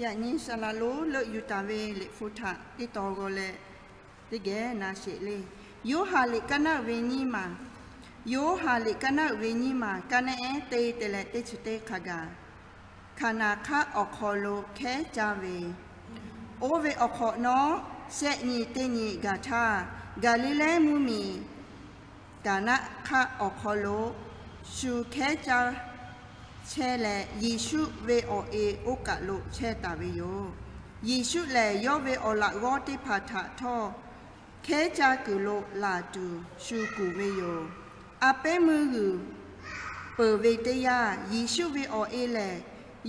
Yaꞈ nyi saˍ laꞈ lonˉ leuˆ yuˬ taˍ ve liꞈ hpu htaꞈ teˇ taw g'aw leh teˇ geh na sheˍ le. Yoˇhanˬ liꞈ kaˉ naˆ uiˍ ve nyiˇ maˬ, Yoˇhanˬ liꞈ kaˉ naˆ uiˍ ve nyiˇ maˬ, kaˉ naˆ ehˉ teˇ te leh teˇ chi teˇ hk'a gaˬ, Hkaˍnanˍ hk'aˆ awˬ hk'aw lo hkehˉ caˇ ve, oˇ ve awˬ hk'awꞈ nawˉ shehˆ nyi teˇ nyi gaˬ htaˇ, Gaˍliˍlehˇ mvuhˇmiˬ Kaˍnaˆ hk'aˆ awˬ hk'aw lo shu hkehˉ caˇ chehˇ leh, Yeˍsuˆ ve awˬ e oˇ kaˬ lo chehˇ taˍ ve yoˬ. Yeˍsuˆ lehˬ, yawˇ ve awˬ laꞈ g'awˇ teˇ hpaˍ htaꞈ htawˇ hkehˉ caˇ kuiˬ lo laˬ tuˬ shu kuˬ ve yoˬ. A pehˉ meuˇ g'uiˬ peuˬ ve teˇ yanˇ, Yeˍsuˆ ve awˬ e lehˬ,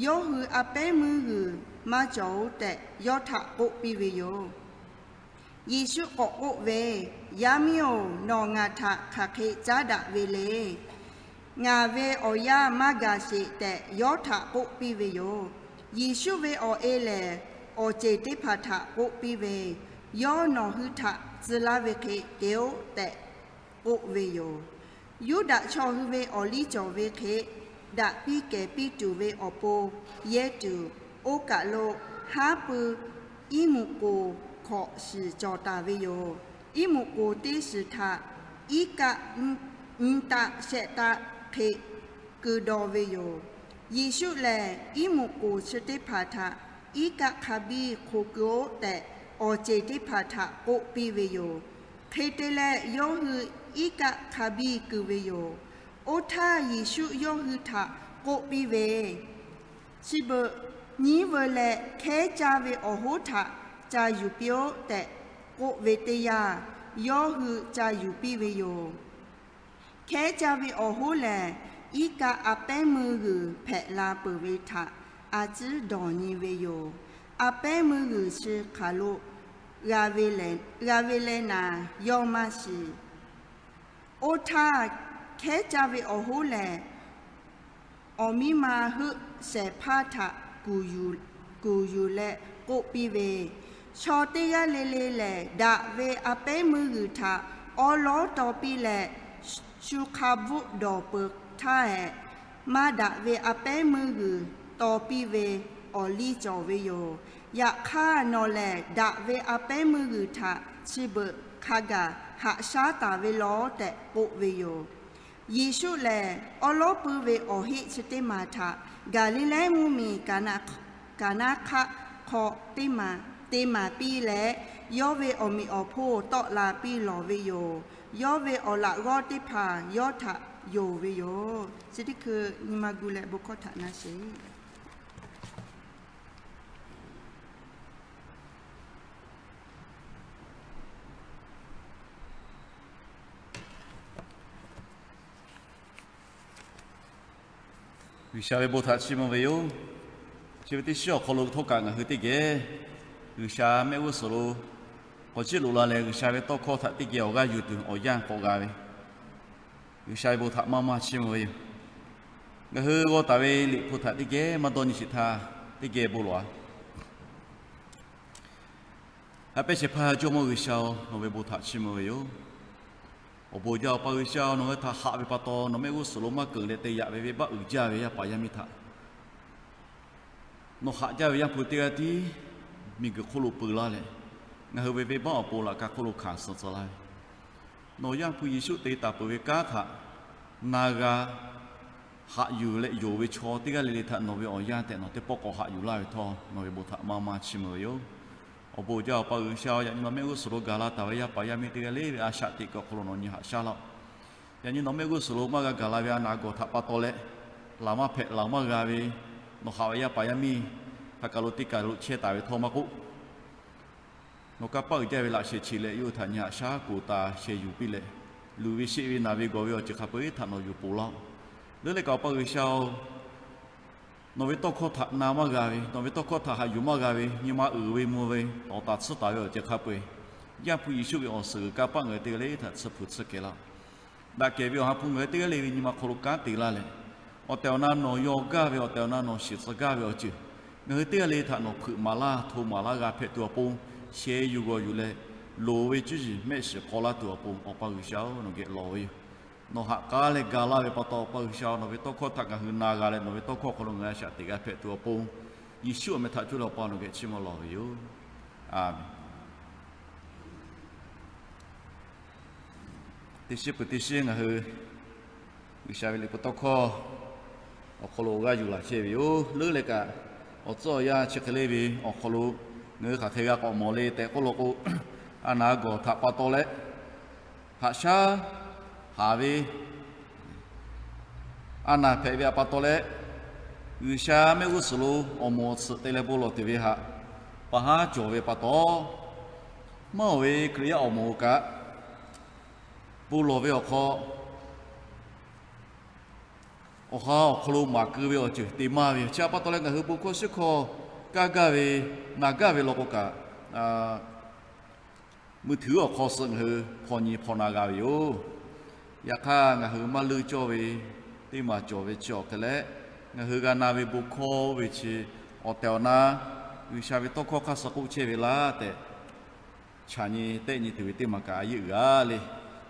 yawˇ hui a pehˉ meuˇ g'uiˬ maˇ cawˬ-oˬ tehꞈ, yawˇ htaꞈ k'oˆ piˇ ve yoˬ. Yeˍsuˆ k'awꞈ k'oˆ ve, Yaˇ miˇ-oˬ, nawˬ ngaˬ htaꞈ hk'aˬ hk'e caˉ daꞈ ve le. Ngaˬ ve awˬ yanˇ maˇ gaˬ sheˍ tehꞈ, yawˇ htaꞈ k'oˆ piˇ ve yoˬ. Yeˍsuˆ ve awˬ e lehˬ, awˬ ceˬ teˇ hpaˍ htaꞈ k'oˆ piˇ ve, Yawˇ nawˬ hui htaꞈ tcuh laˇ ve hk'e te-oˆ tehꞈ k'oˆ ve yoˬ. Yuˇdaꞈ chaw hui ve awˬ liˇ cawˬ ve hk'e, daꞈ piˇ kehˬ piˇ tuˬ ve awˬ pon yehˇ tuˬ, oˇ kaˬ lo haˉ pui iˉ muꞈ k'oˍ hkawꞈ shiˍ cawˬ taˍ ve yoˬ. Iˉ muꞈ k'oˍ teˇ shiˍ htaꞈ iˉ kaˆ nyiˇ taˆ shehˆ taˆ hk'e keu daw ve yoˬ. Yeˍsuˆ lehˬ, iˉ muꞈ k'oˍ chi teˇ hpaˍ htaꞈ iˉ kaˆ hk'a biˇ hk'o keu-oˆ tehꞈ, awˬ ceˬ teˇ hpaˍ htaꞈ k'oˆ piˇ ve yoˬ. Hk'e te leh, yawˇ hui iˉ kaˆ hk'a biˇ keu ve yoˬ. Oˇ htaˇ Yeˍsuˆ yawˇ hui htaꞈ k'oˆ piˇ ve, Chi beuꞈ nyiˉ veu leh hkehˉ caˇ ve awˬ hoˉ htaꞈ ca yuˬ piˇ-oˆ tehꞈ k'oˆ ve teˇ yanˇ, yawˇ hui ca yuˬ piˇ ve yoˬ. Hkehˉ caˇ ve awˬ hoˉ lehˬ, iˉ kaˆ a pehˉ meuˇ g'uiˬ hpehꞈ la peuˬ ve htaꞈ a ciˉ dawˬ nyi ve yoˬ. A pehˉ meuˇ g'uiˬ chi hk'aˬ lo g'a ve leh naˍ, yawˇ maˇ shiˍ. Oˇ htaˇ, hkehˉ caˇ ve awˬ hoˉ lehˬ, awˬ miˇ ma heuˆ shehˍ hpaˇ htaꞈ kuˬ yuˬ leh k'oˆ piˇ ve, Chaw teˇ g'aˇ le le lehˬ, daꞈ ve a pehˉ meuˇ g'uiˬ htaꞈ awˉ lawˉ taw piˇ leh, shu hk'a bvuhˆ dawˬ peuˬ htaˇ hehꞈ, maˇ daꞈ ve a pehˉ meuˇ g'uiˬ taw piˇ ve awˬ liˇ cawˬ ve yoˬ. Yaꞈ hk'aˇ, nawˬ lehˬ daꞈ ve a pehˉ meuˇ g'uiˬ htaꞈ chi beuꞈ hk'a gaˬ haꞈ shaˉ taˍ ve law tehꞈ k'oˆ ve yoˬ. Yeˍsuˆ lehˬ, awˉ lawˉ pui ve awˬ heˆ chi teˇ maˬ htaꞈ Gaˍliˍlehˇ mvuhˇmiˬ Kaˍnaˆ hk'aˆ hk'aw teˇ maˬ te maˍ piˇ leh, yawˇ ve awˬ meꞈ awˬ hponˇ tawˆ la piˇ lawˬ ve yoˬ. Yawˇ ve awˬ laꞈ g'awˇ teˇ hpaˍ yawˇ htaꞈ yonˍ ve yoˬ. Chi teˇ hkui nyi ma gu leh bon hkawˇ htaꞈ na sheˍ. G'uiˬsha ve bon htaꞈ chiˇ mvuh ve yoˬ. Chi ve teˇ shiˉ awˬ hk'aw lo htawˇ kaꞈ ngaˬ hui teˇ geh G'uiˬsha mehˆ g'uˇ suhˍ lo k'awꞈ jiˆ loꞈ la leh, G'uiˬsha ve tawˇ hkawˇ htaꞈ teˇ geh awˬ g'aˇ yuˬ tuˬ awˬ yanˇ k'awꞈ g'a ve, G'uiˬsha ve bon htaꞈ maˇ maˇ chiˇ mvuh ve yoˬ. Ngaˬ hui g'aw taˍ ve liꞈ hpu htaꞈ teˇ geh maˇ dawˇ nyi sheˍ htaˇ, teˇ geh bon lawˬ-a. Haꞈ pehnˇ shehˍ hpaˇ Jawˇmawˇ G'uiˬsha-oˬ, nawˬ ve bon htaꞈ chiˇ mvuh ve yoˬ. Awˬ bon jaˇ, Awˬ pa G'uiˬsha-oˬ, nawˬ hui htaꞈ haꞈ ve pa taw nawˬ mehˆ g'uˇ suhˍ lo maˇ keunˍ leh te yaꞈ ve venˇbaˆ uiˍ jaˇ ve yaˇ paˍ yaˇ miˇ htaꞈ nawˬ haꞈ jaˇ ve Yaˇ hpu teˇ g'aˇ tiˉ miˬguiˬ hk'oˆ lo peu laˇ leh, ngaˬ hui ve venˇbaˆ awˬ pon laꞈ ka hk'oˆ lo hkanˍ suh tcuh laˇ ve, nawˬ Yaˇ hpu Yeˍsuˆ te taˍ peuˬ ve kanˉ htaꞈ na g'a haꞈ yuˬ leh yonˍ ve chaw teˇ g'aˇ le le htaꞈ nawˬ ve awˬ yanˇ tehꞈ nawˬ teˇ pawˆ k'awꞈ haꞈ yuˬ laˇ ve htawˇ, nawˬ ve bon htaꞈ maˇ maˇ chiˇ mvuh ve yoˬ. Awˬ bon jaˇ, Awˬ pa G'uiˬsha-oˬ, yaꞈ nyi nawˬ mehˆ g'uˇ suhˍ lo gaˬ la taˍ ve yaˇ paˍ yaˇ miˇ teˇ g'aˇ le ve a shaꞈ teꞈ kuiˬ awˬ hk'aw lo nawˬ nyi haꞈ shaˉ laˇ-oˆ. Yaꞈ nyi nawˬ mehˆ g'uˇ suhˍ lo maˇ g'a gaˬ la ve a naˍ gawˬ htaꞈ pa taw leh, laˬ maˇ hpehꞈ laˬ maˇ g'a ve nawˬ haꞈ ve yaˇ paˍ yaˇ miˇ hk'a kaˬ lo teˇ kaˬ lo chehˇ taˍ ve htawˇ maˇ k'oˆ, nawˬ kanˇ paˆ uiˍ jaˇ ve laꞈ sheh chi leh yawˇ hui htaꞈ nyi haꞈ shaˉ kuˬ taˍ sheh yuˬ piˇ leh, luˬ ve sheˆ ve naˬ ve gawˬ ve awˬ ceuˬ hk'a peu-eˬ htaꞈ nawˬ yuˬ ponˬ laˇ-oˆ. Leuˉ leh kaꞈ Awˬ pa G'uiˬsha-oˬ, nawˬ ve tawˇ hkawˇ htaꞈ na maˇ g'a ve, nawˬ ve tawˇ hkawˇ htaꞈ haꞈ yuˬ maˇ g'a ve, nyi ma uiˍ ve mvuh ve, tawˍ taˍ tsuhˇ taˍ ve awˬ ceuˬ hk'a peu-eˬ, Yaˇ hpu Yeˍsuˆ ve awˬ suhˍ g'uiˬ kanˇ paˆ ngaˬ hui teˇ g'aˇ le htaꞈ tsuhˇ hpu tsuhˇ kehˬ laˇ-oˆ. Daꞈ kehˬ ve awˬ ha hpu ngaˬ hui teˇ g'aˇ le ve nyi ma hk'aw lo kanˉ te laˇ leh, awˬ tehˬ awˬ na nawˬ yaw gaˇ ve, awˬ tehˬ awˬ na nawˬ shiˍ tcuh gaˇ ve awˬ ceuˬ, ngaˬ hui teˇ g'aˇ le htaꞈ nawˬ hpeuꞈ maˍ laˇ hto maˍ laˇ g'a hpehꞈ tuˬ awˬ pon, sheh yuˬ g'awˬ yuˬ leh, loˍ ve cuˇ yiˍ mehˆ shiˍ k'aw laˇ tuˬ awˬ pon, Awˬ pa G'uiˬsha-oˬ, nawˬ geh lawˬ ve yoˬ. Nawˬ haꞈ k'aˉ leh ga laˇ ve pa taw, Awˬ pa G'uiˬsha-oˬ, nawˬ ve tawˇ hkawˇ htaꞈ ngaˬ hui na g'a leh, nawˬ ve tawˇ hkawˇ hk'aw lo ngaˬ hui a shaꞈ teꞈ g'a hpehꞈ tuˬ awˬ pon, Yeˍsuˆ awˬ meh htaꞈ cuˇ leh Awˬ pa nawˬ geh chiˇ mvuh lawˬ ve yoˬ. Aˍmenˍ. Teˇ shiˉ peuˬ teˇ shiˉ ngaˬ hui G'uiˬsha ve liꞈ hpu tawˇ hkawˇ awˬ hk'aw lo awˬ g'aˇ yuˬ laˬ chehˇ ve yoˬ. Leuˉ leh kaꞈ, awˬ tcuhˉ awˬ yanˇ chi hk'e le ve awˬ hk'aw lo ngaˬ hui hk'aˬ hk'e g'a k'awꞈ mawˬ le tehꞈ k'oˆ law k'o, a naˍ gawˬ htaꞈ pa taw leh, haꞈ shaˉ haˍ ve a naˍ hpehꞈ ve htaꞈ pa taw leh, G'uiˬsha mehˆ g'uˇ suhˍ lo awˬ moˍ awˬ tsuhꞈ te leh bon lawˬ tuˬ ve htaꞈ pa haˉ cawˬ ve pa taw, maˇ oˬ ve Hkriꞈ yaˇ awˬ moˍ kaꞈ bon lawˬ ve awˬ hk'aw, awˬ ha awˬ hk'aw lo maˍ keu ve awˬ ceuˬ te maˇ ve yoˬ. Chi htaꞈ pa taw leh ngaˬ hui bon hkawˇ shiˉ hkawˇ kaˇ gaˇ ve, na gaˇ ve law k'o kaꞈ, mui htuiˉ awˬ hk'aw suh ngaˬ hui hpaw nyi hpaw na g'a ve yoˬ. Yaꞈ hk'aˇ, ngaˬ hui maˇ leuˇ cawˇ ve teˇ maˬ cawˬ ve chi awˬ hk'e leh, ngaˬ hui g'a na ve bon hkawˇ oˇ ve chi awˬ tehˬ awˬ na G'uiˬsha ve tawˇ hkawˇ hk'aˇ suh k'oˆ chehˇ ve laˇ tehꞈ, chaꞈ nyi tehˆ nyi tuˬ ve teˇ maˬ kaꞈ a yeˇ uiˍ a le.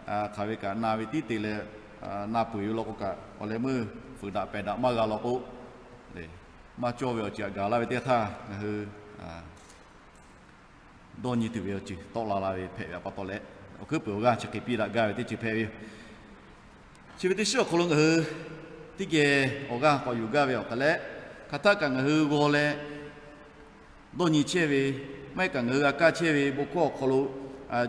Hk'aˬ ve kaꞈ na ve tiˉ te leh, na peuˬ ve law k'o kaꞈ, awˬ leh meuˇ fuiˍ daꞈ pehˬ daꞈ maˇ g'a law k'o, maˇ cawˇ ve awˬ ceuˬ htaꞈ gaˬ laˇ ve teˇ htaˇ, ngaˬ hui dawˇ nyi tuˬ ve awˬ ceuˬ tawˆ la la ve hpehꞈ ve htaꞈ pa taw leh, awˬ hkuiˉ puiˍ awˬ g'aˇ chi hk'e piˇ daꞈ gaˇ ve teˇ ceuˬ hpehꞈ ve yoˬ. Chi ve teˇ shiˉ awˬ hk'aw lo ngaˬ hui teˇ geh awˬ g'aˇ k'awꞈ yuˬ gaˇ ve awˬ hk'e leh, hk'aˬ htaˆ kaꞈ ngaˬ hui g'aw leh dawˇ nyi chehˇ ve, maˇ heˆ kaꞈ ngaˬ hui g'a kaˇ chehˇ ve bon hkawˇ awˬ hk'aw lo,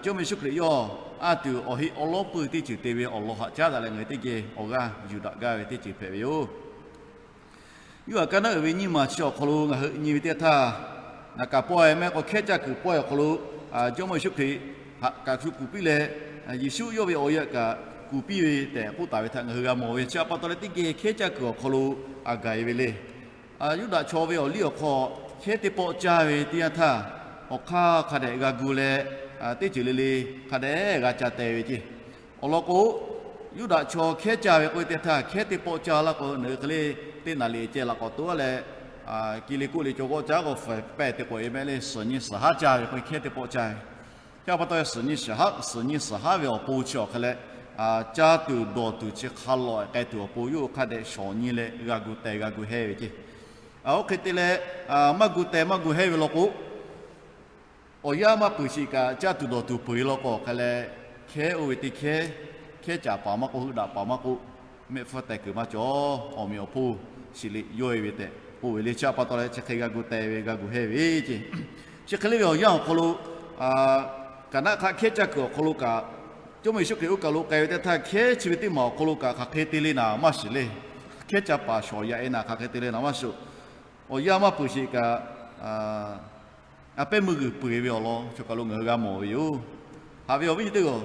Jawˇmawˇ Yeˍsuˆ Hkriꞈ yawˇ a tuˬ awˬ heˆ awˉ lawˉ peuˇ teˇ ceuˬ te ve awˬ lawn htaꞈ caˉ daꞈ leh ngaˬ hui teˇ geh awˬ g'aˇ yuˬ daꞈ gaˇ ve teˇ ceuˬ hpehꞈ ve yoˬ. Yoˇhanˬ kaˇ naˉ uiˍ ve nyiˇ maˬ chi awˬ hk'aw lo ngaˬ hui nyi ve teˇ htaˇ, naˍ kaˍ pawehˇ mehˆ k'o hkehˉ caˇ kuiˬ pawehˇ awˬ hk'aw lo, Jawˇmawˇ Yeˍsuˆ Hkriꞈ htaꞈ kaꞈ shu kuˬ piˇ leh, Yeˍsuˆ yawˇ ve awˬ yanˇ kaꞈ kuˬ piˇ ve tehꞈ k'oˆ taˍ ve htaꞈ ngaˬ hui g'a mawˬ ve. Chi htaꞈ pa taw leh teˇ geh hkehˉ caˇ kuiˬ awˬ hk'aw lo a gaˬ e ve le. Yuˇdaꞈ chaw ve awˬ liˇ awˬ hk'aw hkehˉ teˇ pawˆ caˇ ve teˇ yanˇ htaˇ, awˬ hk'aˇ hk'a dehꞈ g'a gu leh, teˇ ceuˬ le le hk'a dehꞈ g'a ca teh ve ceˇ. Awˬ lawn k'o, Yuˇdaꞈ chaw hkehˉ caˇ ve k'oˆ ve teˇ htaˇ, hkehˉ teˇ pawˆ caˇ laˇ k'o, nawˬ hui hk'e le teˇ naˍ liꞈ ceh laꞈ k'awꞈ toˉ leh, ki le koˆ le cawˬ g'awˆ caˉ k'o, faiˍ pehˇ te k'awꞈ e mehˆ le, suhˍ nyi suhˍ haˉ caˇ ve k'o, hkehˉ teˇ pawˆ caˇ ve. Chi pa taw, suhˍ nyi suhˍ haˉ, suhˍ nyi suhˍ haˉ ve awˬ pon chi awˬ hk'e leh, caˇ tuˬ dawˬ tuˬ chi hk'a lawꞈ k'ai tuˬ awˬ pon yawˇ hui hk'a dehꞈ shawˍ nyi leh g'a gu teh g'a gu hehˇ ve ceˇ. Oˇ hk'e te leh, maˇ gu teh maˇ gu hehˇ ve law k'o, awˬ yanˇ maˇ peuˬ sheˍ kaꞈ caˇ tuˬ dawˬ tuˬ peuˬ e law k'o, awˬ hk'e leh hkehˉ oˇ ve teˇ hkehˉ, hkehˉ caˍ paˍ maˇ k'oˆ, heuˆ daꞈ paˍ maˇ k'oˆ, mehˆ hpfuhˇ teh kuiˬ maˇ cawˬ, awˬ meꞈ awˬ hponˇ shiˍ liꞈ yawˇ e ve tehꞈ k'oˆ ve le. Chi pa taw leh chi hk'e g'a gu teh ve g'a gu hehˇ ve ceˇ. Chi hk'e le ve awˬ yanˇ awˬ hk'aw lo, kaˍnaˆ hk'aˆ hkehˉ caˇ kuiˬ awˬ hk'aw lo kaꞈ, Jawˇmawˇ Yeˍsuˆ Hkriꞈ oˇ kaˬ lo k'ai ve teˇ htaˇ, hkehˉ chi ve teˇ maˬ awˬ hk'aw lo kaꞈ hk'aˬ hk'e te le naˍ maˇ shiˍ le. Hkehˉ caˇ paˍ shawˍ yaꞈ e naˍ hk'aˬ hk'e te le naˍ maˇ shiˍ. Awˬ yanˇ maˇ peuˬ sheˍ kaꞈ, a pehˉ meuˇ g'uiˬ peuˬ e ve awˬ lawn chaw kaˬ lo ngaˬ hui g'a mawˬ ve yoˬ. Haꞈ ve awˬ viˉ nyi teˇ g'aˇ,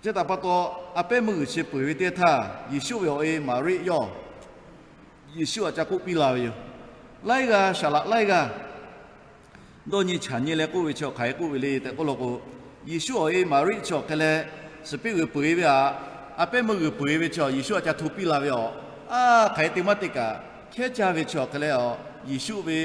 chi htaꞈ pa taw, a pehˉ meuˇ g'uiˬ chi peuˬ ve teˇ htaˇ, Yeˍsuˆ ve awˬ e Maˍriˆ yawˇ Yeˍsuˆ htaꞈ ca k'oˆ piˇ la ve yoˬ. Laiˉ g'aˇ, saˍ laꞈ laiˉ g'aˇ dawˇ nyi chaꞈ nyi leh k'oˆ ve chi hk'aˬ hk'e k'oˆ ve le tehꞈ k'oˆ law k'o, Yeˍsuˆ awˬ e Maˍriˆ chi awˬ hk'e leh, suhˍ piˇ g'uiˬ peuˬ e ve aꞈ, a pehˉ meuˇ g'uiˬ peuˬ e ve chi Yeˍsuˆ htaꞈ ca hto piˇ la ve aꞈ. A hk'aˬ hk'e te maˇ te kaꞈ, hkehˉ caˇ ve chi awˬ hk'e leh, Yeˍsuˆ ve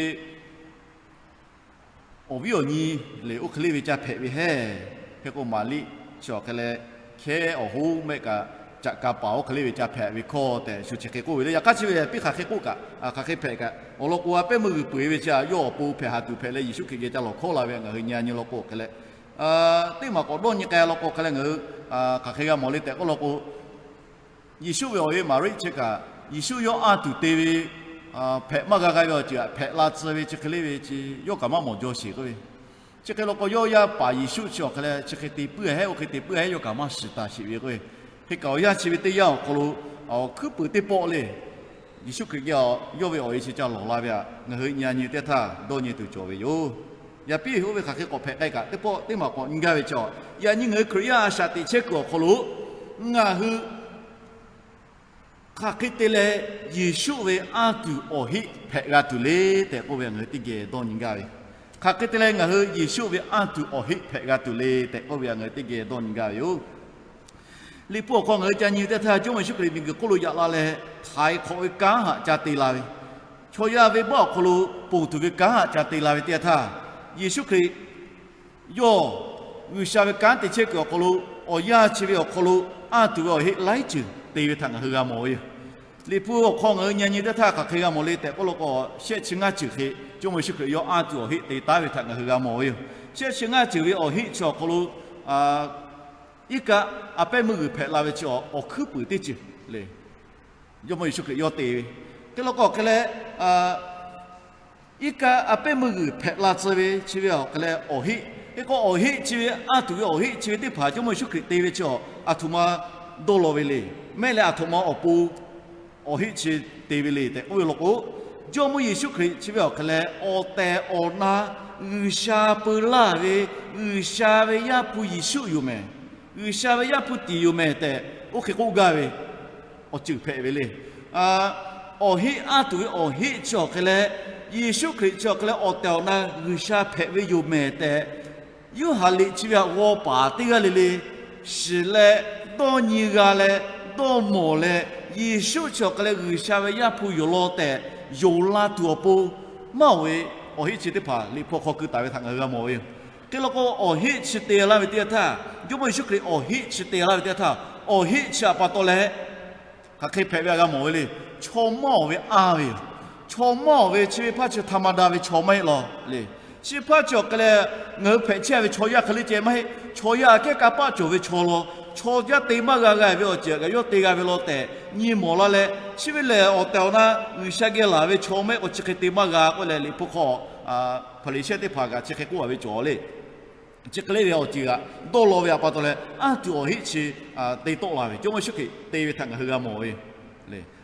awˬ viˉ awˬ nyi lehˬ oˇ hk'e le ve caˇ hpehꞈ ve hehˇ. Hk'e k'o, Maˍriˆ chi awˬ hk'e leh hkehˉ awˬ hoˉ mehˆ kaꞈ, caꞈ ka paˍ oˇ hk'e le ve caˇ hpehꞈ ve hkawˇ tehꞈ shu chi hk'e k'oˆ ve le. Yaꞈ hk'aˇ chi ve piˇ hk'aˬ hk'e k'oˆ kaꞈ, hk'aˬ hk'e hpehꞈ kaꞈ, awˬ lawn k'o, a pehˉ meuˇ g'uiˬ peuˬ e ve chi yawˇ awˬ pon hpehꞈ haˍ tuˬ hpehꞈ leh, Yeˍsuˆ Hkriꞈ geh ca lawˬ hkawˉ la ve ngaˬ hui nyi a nyi law k'o hk'e leh, teˇ maˬ k'awꞈ dawˇ nyi k'ai law k'o hk'e leh ngaˬ hui hk'aˬ hk'e g'a mawˬ le tehꞈ k'oˆ law k'o, Yeˍsuˆ ve awˬ e Maˍriˆ chi kaꞈ, Yeˍsuˆ yawˇ anˇ tuˬ te ve, hpehꞈ maˇ g'a g'a ve awˬ ceuˬ hpehꞈ la tcuh ve chi hk'e le ve chi yawˇ kaꞈ maˇ mawˬ jaw sheˍ k'oˆ ve. Chi hk'e law k'o, yawˇ yaˇ paˍ Yeˍsuˆ chi awˬ hk'e leh chi hk'e te puiˉ hehˉ, oˇ hk'e te puiˉ hehˉ yawˇ kaꞈ maˇ shiˍ taˍ sheˍ ve k'oˆ ve. Hk'e kaꞈ awˬ yanˇ chi ve teˇ yanˇ awˬ hk'aw lo, awˬ hkuiˉ puiˍ teˇ pawˆ le, Yeˍsuˆ Hkriꞈ geh yawˇ ve awˬ e chi ca lawˬ la ve aꞈ, ngaˬ hui nyi a nyi teˇ htaˇ dawˇ nyi tuˬ cawˬ ve yoˬ. Yaꞈ piˇ oˇ ve hk'aˬ hk'e k'awꞈ hpehꞈ k'ai kaꞈ, teˇ pawˆ teˇ maˬ k'awꞈ nyi gaˇ ve chi, yaꞈ nyi ngaˬ hui Hkriꞈ yaˇ a shaꞈ teꞈ chehˇ kuiˬ awˬ hk'aw lo ngaˬ hui hk'aˬ hk'e te leh Yeˍsuˆ ve anˇ tuˬ awˬ heˆ hpehꞈ g'a tuˬ le tehꞈ k'oˆ ve ngaˬ hui teˇ geh dawˇ nyi gaˇ ve. Hk'aˬ hk'e te leh ngaˬ hui Yeˍsuˆ ve anˇ tuˬ awˬ heˆ hpehꞈ g'a tuˬ le tehꞈ k'oˆ ve ngaˬ hui teˇ geh dawˇ nyi gaˇ ve yoˬ. Liꞈ hpu awˬ hk'aw ngaˬ hui ca nyi ve teˇ htaˇ, Jawˇmawˇ Yeˍsuˆ Hkriꞈ miˬguiˬ hk'oˆ lo yaꞈ la leh, htaiˍ hk'awꞈ ve kanˉ htaꞈ ca te la ve, chaw yaˇ venˇbaˆ awˬ hk'aw lo ponˬ tuˬ ve kanˉ htaꞈ ca te la ve teˇ htaˇ, Yeˍsuˆ Hkriꞈ yawˇ G'uiˬsha ve kanˉ te chehˇ kuiˬ awˬ hk'aw lo, awˬ yanˇ chi ve awˬ hk'aw lo anˇ tuˬ ve awˬ heˆ laiˉ ceuˬ te ve htaꞈ ngaˬ hui g'a mawˬ ve yoˬ. Liꞈ hpu awˬ hk'aw ngaˬ hui nyi nyi teˇ htaˇ hk'aˬ hk'e g'a mawˬ le tehꞈ k'oˆ law k'o, shehˆ chi ngaˇ ceuˬ hk'e Jawˇmawˇ Yeˍsuˆ Hkriꞈ yawˇ anˇ tuˬ awˬ heˆ te taˉ ve htaꞈ ngaˬ hui g'a mawˬ ve yoˬ. Shehˆ chi ngaˇ ceuˬ ve awˬ heˆ chi awˬ hk'aw lo iˉ kaˆ a pehˉ meuˇ g'uiˬ hpehꞈ la ve chi awˬ hkuiˉ puiˍ teˇ ceuˬ le. Jawˇmawˇ Yeˍsuˆ Hkriꞈ yawˇ te ve hk'e law k'o hk'e leh, iˉ kaˆ a pehˉ meuˇ g'uiˬ hpehꞈ la tcuh ve chi ve awˬ hk'e leh awˬ heˆ, hk'e k'o awˬ heˆ chi ve, anˇ tuˬ ve awˬ heˆ chi ve teˇ hpaˍ Jawˇmawˇ Yeˍsuˆ Hkriꞈ te ve chi awˬ, aˬ htoꞈ ma dawˇ law ve le. Mehˆ leh aˬ htoꞈ ma awˬ pon awˬ heˆ chi te ve le tehꞈ k'oˆ ve law k'o, Jawˇmawˇ Yeˍsuˆ Hkriꞈ chi ve awˬ hk'e leh awˬ tehˬ awˬ na G'uiˬsha peu laˇ ve, G'uiˬsha ve Yaˇ hpu Yeˍsuˆ yoˬ mehˬ, G'uiˬsha ve Yaˇ hpu tiˍ yoˬ mehˬ tehꞈ oˇ hk'e k'oˆ gaˇ ve awˬ ceuˬ hpehꞈ ve le. Awˬ heˆ, anˇ tuˬ ve awˬ heˆ chi awˬ hk'e leh, Yeˍsuˆ Hkriꞈ chi awˬ hk'e leh awˬ tehˬ awˬ na G'uiˬsha hpehꞈ ve yoˬ mehˬ tehꞈ, Yoˇhanˬ liꞈ chi ve htaꞈ g'aw paˍ teˇ g'aˇ le le shiˍ leh, dawˇ nyi g'a leh, dawˇ mawˬ leh, Yeˍsuˆ chi awˬ hk'e leh G'uiˬsha ve Yaˇ hpu yoˬ law tehꞈ yonˍ la tuˬ awˬ pon maˇ oˬ ve awˬ heˆ chi teˇ hpaˍ Liꞈ hpu hk'aw keu taˍ ve htaꞈ ngaˬ hui g'a mawˬ ve yoˬ. Hk'e law k'o, awˬ heˆ chi te laˇ ve teˇ yanˇ htaˇ, Jawˇmawˇ Yeˍsuˆ Hkriꞈ awˬ heˆ chi te laˇ ve teˇ yanˇ htaˇ, awˬ heˆ chi awˬ pa taw leh hk'aˬ hk'e hpehꞈ ve htaꞈ g'a mawˬ ve le. Chaw maˇ oˬ ve anˇ ve yoˬ. Chaw maˇ oˬ ve chi ve hpaˇ chi htaꞈ ma da ve chaw maˇ heˆ law le. Chi hpaˇ chi awˬ hk'e leh ngaˬ hui hpehꞈ chehˇ ve chaw yaˇ hk'e le ceh maˇ heˆ. Chaw yaˇ aꞈ kehˉ kanˇ paˆ cawˬ ve chaw law, chaw yaˇ te maˇ g'a g'a ve awˬ ceuˬ kaꞈ yawˇ te g'a ve law tehꞈ nyi mawˬ la leh, chi ve lehˬ awˬ tehˬ awˬ na G'uiˬsha geh laˬ ve chaw maˇ heˆ k'o chi hk'e te maˇ g'a k'oˆ leh, Liꞈ hpu hk'aw Hpaˍriˍsehˇ teˇ hpaˍ kaꞈ chi hk'e k'oˆ a ve cawˬ le. Chi hk'e le ve awˬ ceuˬ htaꞈ dawˇ law ve htaꞈ pa taw leh, anˇ tuˬ awˬ heˆ chi te tawˆ la ve Jawˇmawˇ Yeˍsuˆ Hkriꞈ te ve htaꞈ ngaˬ hui g'a mawˬ ve.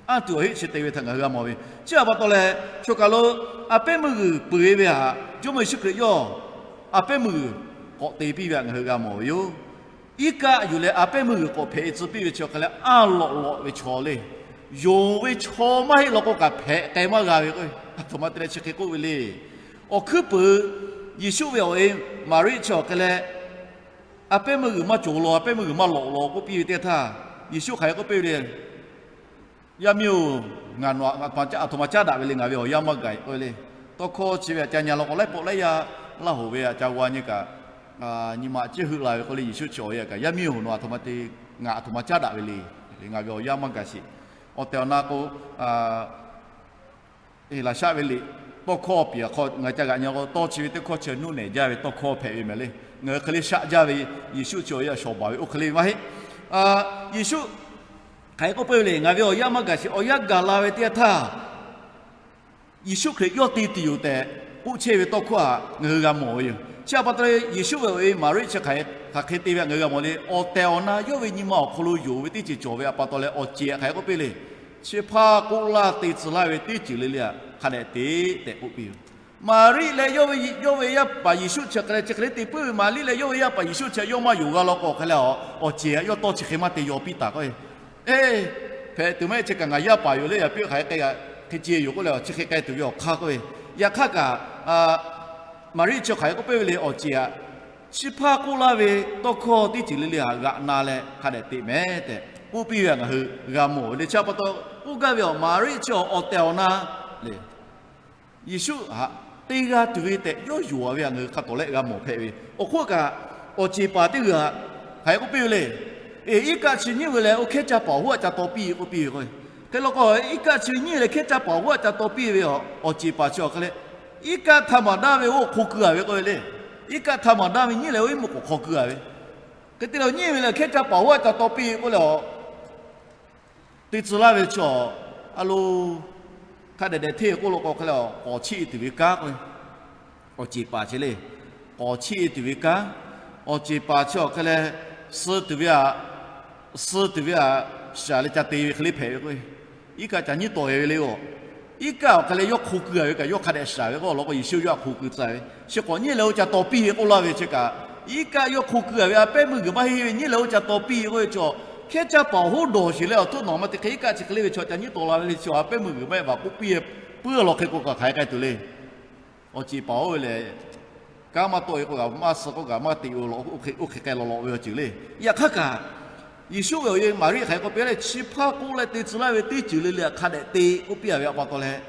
Anˇ tuˬ awˬ heˆ chi te ve htaꞈ ngaˬ hui g'a mawˬ ve. Chi htaꞈ pa taw leh, choˬ kaˬ lo a pehˉ meuˇ g'uiˬ peuˬ e ve htaꞈ Jawˇmawˇ Yeˍsuˆ Hkriꞈ yawˇ a pehˉ meuˇ g'uiˬ k'awꞈ te piˇ ve htaꞈ ngaˬ hui g'a mawˬ ve yoˬ. Iˉ kaˆ yuˬ leh a pehˉ meuˇ g'uiˬ k'awꞈ hpehꞈ e tcuh piˇ ve chi awˬ hk'e leh, anˇ lawꞈ lawꞈ ve chaw le. Yonˍ ve chaw maˇ heˆ law k'o kaꞈ hpehꞈ k'ai maˇ g'a ve k'o, aˬ htoꞈ ma te leh chi hk'e k'oˆ ve le. Awˬ hkuiˉ puiˍ Yeˍsuˆ ve awˬ e Maˍriˆ chi awˬ hk'e leh, a pehˉ meuˇ g'uiˬ maˇ cawˬ law, a pehˉ meuˇ g'uiˬ maˇ lawꞈ law k'oˆ piˇ ve teˇ htaˇ, Yeˍsuˆ hk'aˬ hk'e k'oˆ piˇ ve le. Yaˇ miˇ-oˬ, ngaˬ nawˬ aˬ htoꞈ ma caˉ daꞈ ve le. Ngaˬ ve awˬ yanˇ maˇ gaˬ k'oˆ ve le. Tawˇ hkawˇ chi ve aꞈ ca nyi law k'o, laiˉ pawˆ laiˉ yaˇ Laˇ hoˍ ve aꞈ ca g'aw nyi kaꞈ, nyi ma cehˇ heuˆ la ve k'oˆ le. Yeˍsuˆ chi awˬ e kaꞈ, Yaˇ miˇ-oˬ, nawˬ aˬ htoꞈ ma te, ngaˬ aˬ htoꞈ ma caˉ daꞈ ve le. Ngaˬ ve awˬ yanˇ maˇ gaˬ sheˍ. Awˬ tehˬ awˬ na k'o, laꞈ shaˆ ve liꞈ tawˇ hkawˇ piˍ aꞈ hk'aw ngaˬ ca g'aꞈ nyi k'o, tawˇ chi ve teˇ hkawˇ chi nuˇ nehˬ jaˇ ve tawˇ hkawˇ hpehꞈ ve mehˍ le. Ngaˬ hui hk'e le shaˆ jaˇ ve, Yeˍsuˆ chi awˬ e aꞈ shawˍ baˬ ve oˇ hk'e le ve maˇ heˆ. Yeˍsuˆ hk'aˬ hk'e k'oˆ piˇ ve le. Ngaˬ ve awˬ yanˇ maˇ gaˬ sheˍ. Awˬ yanˇ gaˬ la ve teˇ yanˇ htaˇ, Yeˍsuˆ Hkriꞈ yawˇ te tuˬ yoˬ tehꞈ k'oˆ chehˇ ve tawˇ hkawˇ htaꞈ ngaˬ hui g'a mawˬ ve yoˬ. Chi aꞈ pa taw leh, Yeˍsuˆ ve awˬ e Maˍriˆ chi hk'aˬ hk'e te ve htaꞈ ngaˬ hui g'a mawˬ le. Awˬ tehˬ awˬ na yawˇ ve nyi ma awˬ hk'aw lo yonˍ ve teˇ ceuˬ cawˬ ve aꞈ pa taw leh, awˬ ceˬ htaꞈ hk'aˬ hk'e k'oˆ piˇ le. Chi hpaˇ k'oˆ laˇ te tcuh laˇ ve teˇ ceuˬ le le htaꞈ hk'a dehꞈ te tehꞈ k'oˆ piˇ yoˬ. Maˍriˆ leh yawˇ ve yaˇ paˍ Yeˍsuˆ chi hk'e leh chi hk'e le te puiˉ ve. Maˍriˆ leh yawˇ ve yaˇ paˍ Yeˍsuˆ chi yawˇ maˇ yonˍ g'a law k'o hk'e leh, awˬ ceˬ htaꞈ yawˇ tawˇ chi hk'e maˇ te yaw piˇ taˍ k'oˆ ve, Eˇ, hpehꞈ tuˬ maˇ heˆ. Chi kaꞈ ngaˬ yaˇ paˍ yoˬ le. Yaꞈ piˇ hk'aˬ hk'e k'ai, hk'e ce yoˬ k'oˆ leh, chi hk'e k'ai tuˬ ve awˬ hk'aˇ k'oˆ ve. Yaꞈ hk'aˇ kaꞈ Maˍriˆ chi hk'aˬ hk'e k'oˆ piˇ ve le. Awˬ ceˬ htaꞈ chi hpaˇ k'oˆ laˇ ve tawˇ hkawˇ teˇ ceuˬ le le htaꞈ g'aꞈ na leh hk'a dehꞈ teꞈ mehˍ tehꞈ k'oˆ piˇ ve htaꞈ ngaˬ hui g'a mawˬ ve le. Chi aꞈ pa taw k'oˆ gaˇ ve awˬ Maˍriˆ chi awˬ tehˬ awˬ na le, Yeˍsuˆ htaꞈ te g'a tuˬ ve tehꞈ yawˇ yonˍ ve htaꞈ ngaˬ hui hk'a tawˍ lehˆ g'a mawˬ hpehꞈ ve. Awˬ hk'oˆ kaꞈ, awˬ ceˬ paˍ teˇ g'aˇ hk'aˬ hk'e k'oˆ piˇ ve le. Eˬ, iˉ kaˆ chi nyiˉ ve leh oˇ hkehˉ caˇ paˍ awˬ hoˉ aꞈ ca taw piˇ k'oˆ piˇ ve k'o, hk'e law k'o, iˉ kaˆ chi nyiˉ leh hkehˉ caˇ paˍ awˬ hoˉ aꞈ ca taw piˇ ve awˬ ceˬ paˍ chi awˬ hk'e leh, iˉ kaˆ htaꞈ maˍ daˇ ve oˇ hk'aw keu a ve k'oˆ ve le. Iˉ kaˆ htaꞈ maˍ daˇ ve nyiˉ leh oˇ iˉ mvuhˇ k'oˍ hk'aw keu a ve. Hk'e te leh nyiˉ ve leh hkehˉ caˇ paˍ awˬ hoˉ aꞈ ca taw piˇ k'oˆ leh, te tcuh laˇ ve chi awˬ, a lo, hk'a dehꞈ dehꞈ hteˇ ve k'oˆ law k'o hk'e leh, k'awꞈ chiˇ e tuˬ ve kanˉ k'o, awˬ ceˬ paˍ chi le. K'awꞈ chiˇ e tuˬ ve kanˉ, awˬ ceˬ paˍ chi awˬ hk'e leh, suh tuˬ ve aꞈ, suh tuˬ ve aꞈ shaˍ leh ca te ve hk'e le hpehꞈ ve k'o, iˉ kaˆ ca nyiˉ tawˍ e ve le. Aˬ, iˉ kaˆ awˬ hk'e leh yawˇ hk'aw keu a ve kaꞈ yawˇ hk'a dehꞈ shaˍ ve k'o, law k'o Yeˍsuˆ yawˇ htaꞈ hk'aw keu tcuh ve. Chi k'awꞈ nyiˉ leh oˇ ca taw piˇ k'oˆ laˇ ve chi kaꞈ, iˉ kaˆ yawˇ hk'aw keu a ve a pehˉ meuˇ g'uiˬ maˇ heˆ ve nyiˉ leh oˇ ca taw piˇ k'oˆ ve chi, hkehˉ caˇ paˍ awˬ hoˉ dawˬ sheˍ leh awˬ htoꞈ nawˬ ma te hk'e iˉ kaˆ chi hk'e le ve chaw ca nyiˉ tawˍ la ve le chi a pehˉ meuˇ g'uiˬ maˇ heˆ baˬ k'oˆ piˇ puiˉ law hk'e k'o kaꞈ hk'aˬ hk'e k'ai tuˬ le. Awˬ ceˬ paˍ oˇ ve lehˬ, kanˉ maˇ tawˆ e k'oˆ kaꞈ maˇ suh k'oˆ kaꞈ maˇ te o law, oˇ hk'e k'ai law law ve awˬ ceuˬ le. Yaꞈ hk'aˇ kaꞈ, Yeˍsuˆ ve awˬ e Maˍriˆ hk'aˬ hk'e k'oˆ piˇ leh, chi hpaˇ k'oˆ leh te tcuh laˇ ve teˇ ceuˬ le le htaꞈ hk'a dehꞈ te k'oˆ piˇ a ve aꞈ pa taw leh,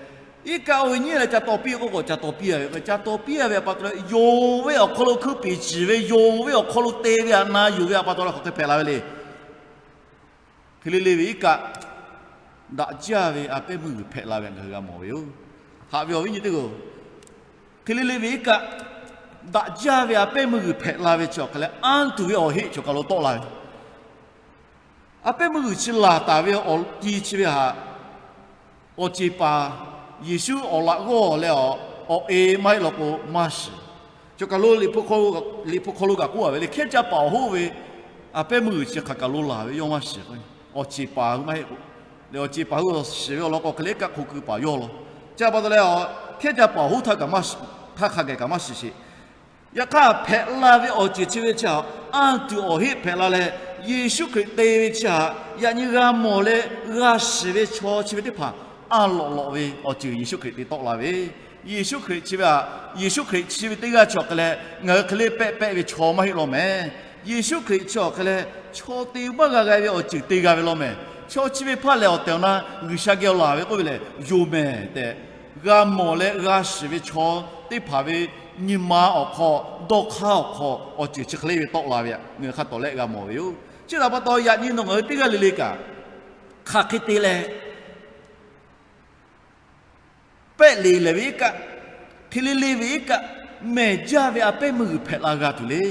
iˉ kaˆ oˇ ve nyiˉ leh ca taw piˇ k'oˆ k'o ca taw piˇ a ve k'o ca taw piˇ a ve aꞈ pa taw leh, yonˍ ve awˬ hk'aw lo hkui peˍ ciˍ ve, yonˍ ve awˬ hk'aw lo te ve aꞈ na yuˬ ve aꞈ pa taw leh hk'aˬ hk'e hpehꞈ la ve le. Hk'e le le ve iˉ kaˆ daꞈ jaˇ ve a pehˉ meuˇ g'uiˬ hpehꞈ la ve ngaˬ hui g'a mawˬ ve yoˬ. Haꞈ ve awˬ viˉ nyi teˇ g'aˇ-oˬ, hk'e le le ve iˉ kaˆ, daꞈ jaˇ ve a pehˉ meuˇ g'uiˬ hpehꞈ la ve chi awˬ hk'aˬ leh, anˇ tuˬ ve awˬ heˆ cawˬ kaˬ lo tawˆ la ve. A pehˉ meuˇ g'uiˬ chi laˬ taˍ ve awˬ ti chi ve htaꞈ awˬ ceˬ paˍ Yeˍsuˆ awˬ laꞈ g'awˇ leh awˬ, awˬ e maˇ heˆ law k'o maˇ shiˍ. Cawˬ kaˬ lo Liꞈ hpu hk'aw lo kaꞈ k'oˆ a ve le, hkehˉ caˇ paˍ awˬ hoˉ ve a pehˉ meuˇ g'uiˬ chi hk'aˬ kaˬ lo laˬ ve yawˇ maˇ shiˍ k'o, awˬ ceˬ paˍ hui maˇ heˆ k'o, leh awˬ ceˬ paˍ hui shiˍ ve awˬ lawn k'o hk'e le iˉ kaˆ hk'oˆ keu paˍ yawˇ law. Chi pa taw leh, hkehˉ caˇ paˍ awˬ hoˉ htaˇ kaꞈ maˇ, htaˇ hk'a gaˬ kaꞈ maˇ shiˍ sheˍ. Yaꞈ hk'aˇ hpehꞈ la ve awˬ ceuˬ chi ve chi htaꞈ anˇ tuˬ awˬ heˆ hpehꞈ la leh, Yeˍsuˆ Hkriꞈ te ve chi htaꞈ yaꞈ nyi g'a mawˬ leh g'a shiˍ ve chaw chi ve teˇ hpaˍ, a lawꞈ lawꞈ ve awˬ ceuˬ Yeˍsuˆ Hkriꞈ te tawˆ la ve. Yeˍsuˆ Hkriꞈ chi ve htaꞈ, Yeˍsuˆ Hkriꞈ chi ve teˇ g'aˇ chi awˬ hk'e leh ngaˬ hui hk'e le pehˆ pehˆ ve chaw maˇ heˆ law mehˍ. Yeˍsuˆ Hkriꞈ chi awˬ hk'e leh chaw te maˇ g'a g'a ve awˬ ceuˬ te g'a ve law mehˍ. Chaw chi ve hpaˇ lehˬ awˬ tehˬ awˬ na G'uiˬsha geh awˬ laˬ ve k'oˆ ve lehˬ, yonˍ mehˍ tehꞈ g'a mawˬ leh g'a shiˍ ve chaw teˇ hpaˍ ve nyi ma awˬ hk'aw, dawˇ hk'aˇ awˬ hk'aw awˬ ceuˬ chi hk'e le ve tawˆ la ve htaꞈ ngaˬ hui hk'a tawˍ lehˆ g'a mawˬ ve yoˬ. Chi htaꞈ pa taw, yaꞈ nyi nawˬ ngaˬ hui teˇ g'aˇ le le kaꞈ, hk'aˬ hk'e te leh pehˆ le lehˬ ve iˉ kaˆ, hk'e le le ve iˉ kaˆ, mehˬ jaˇ ve a pehˉ meuˇ g'uiˬ hpehꞈ la g'a tuˬ le.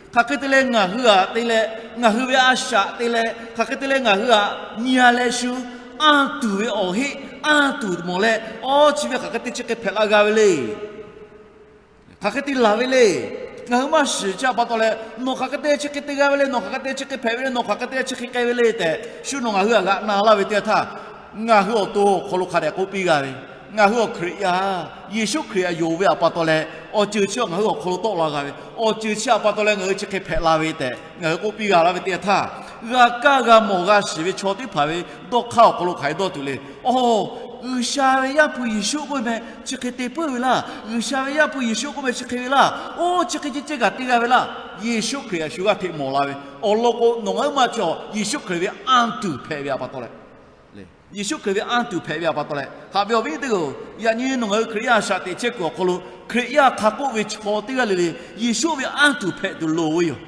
Hk'aˬ hk'e te leh ngaˬ hui htaꞈ te leh, ngaˬ hui ve a shaꞈ te leh, hk'aˬ hk'e te leh ngaˬ hui htaꞈ nyi a leh shu anˇ tuˬ ve awˬ heˆ, anˇ tuˬ mawˬ leh, awˬ chi ve hk'aˬ hk'e te chi hk'e hpehꞈ la g'a ve le. Hk'aˬ hk'e te laˬ ve le. Ngaˬ hui maˇ shiˍ. Chi htaꞈ pa taw leh, nawˬ hk'aˬ hk'e te chi hk'e te g'a ve le, nawˬ hk'aˬ hk'e te chi hk'e hpehꞈ ve le, nawˬ hk'aˬ hk'e te chi hk'e k'ai ve le tehꞈ, shu nawˬ ngaˬ hui htaꞈ g'aꞈ na laˇ ve teˇ yanˇ htaˇ, ngaˬ hui awˬ to awˬ hk'aw lo hk'a dehꞈ k'oˆ piˇ g'a ve, ngaˬ hui awˬ Hkriꞈ yaˇ, Yeˍsuˆ Hkriꞈ htaꞈ yonˍ ve htaꞈ pa taw leh, awˬ ceuˬ chi ngaˬ hui awˬ hk'aw lo tawˆ la g'a ve, awˬ ceuˬ chi htaꞈ pa taw leh ngaˬ hui chi hk'e hpehꞈ la ve tehꞈ ngaˬ hui k'oˆ piˇ g'a laˇ ve teˇ yanˇ htaˇ, g'a kaˇ g'a mawˬ g'a shiˍ ve chaw teˇ hpaˍ ve dawˇ hk'aˇ awˬ hk'aw lo hk'aˬ hk'e dawˇ tuˬ le. Awˬ, G'uiˬsha ve Yaˇ hpu Yeˍsuˆ k'oˆ meh chi hk'e te puiˉ ve laˇ. G'uiˬsha ve Yaˇ hpu Yeˍsuˆ k'oˆ meh chi hk'e ve laˇ. Oˇ, chi hk'e ceh ceh kaꞈ te g'a ve laˇ. Yeˍsuˆ Hkriꞈ htaꞈ shu g'aˇ hteꞈ mawˬ la ve, awˬ lawn k'o, nawˬ ngaˬ huiˉ ma chaw Yeˍsuˆ Hkriꞈ ve anˇ tuˬ hpehꞈ ve htaꞈ pa taw leh, Yeˍsuˆ Hkriꞈ ve anˇ tuˬ hpehꞈ ve htaꞈ pa taw leh, haꞈ ve awˬ viˉ teˇ g'aˇ-oˬ, yaꞈ nyi nawˬ ngaˬ hui Hkriꞈ yaˇ a shaꞈ teꞈ chehˇ kuiˬ awˬ hk'aw lo, Hkriꞈ yaˇ hk'a k'oˆ ve chaw teˇ g'aˇ le le, Yeˍsuˆ ve anˇ tuˬ hpehꞈ tuˬ loˍ ve yoˬ.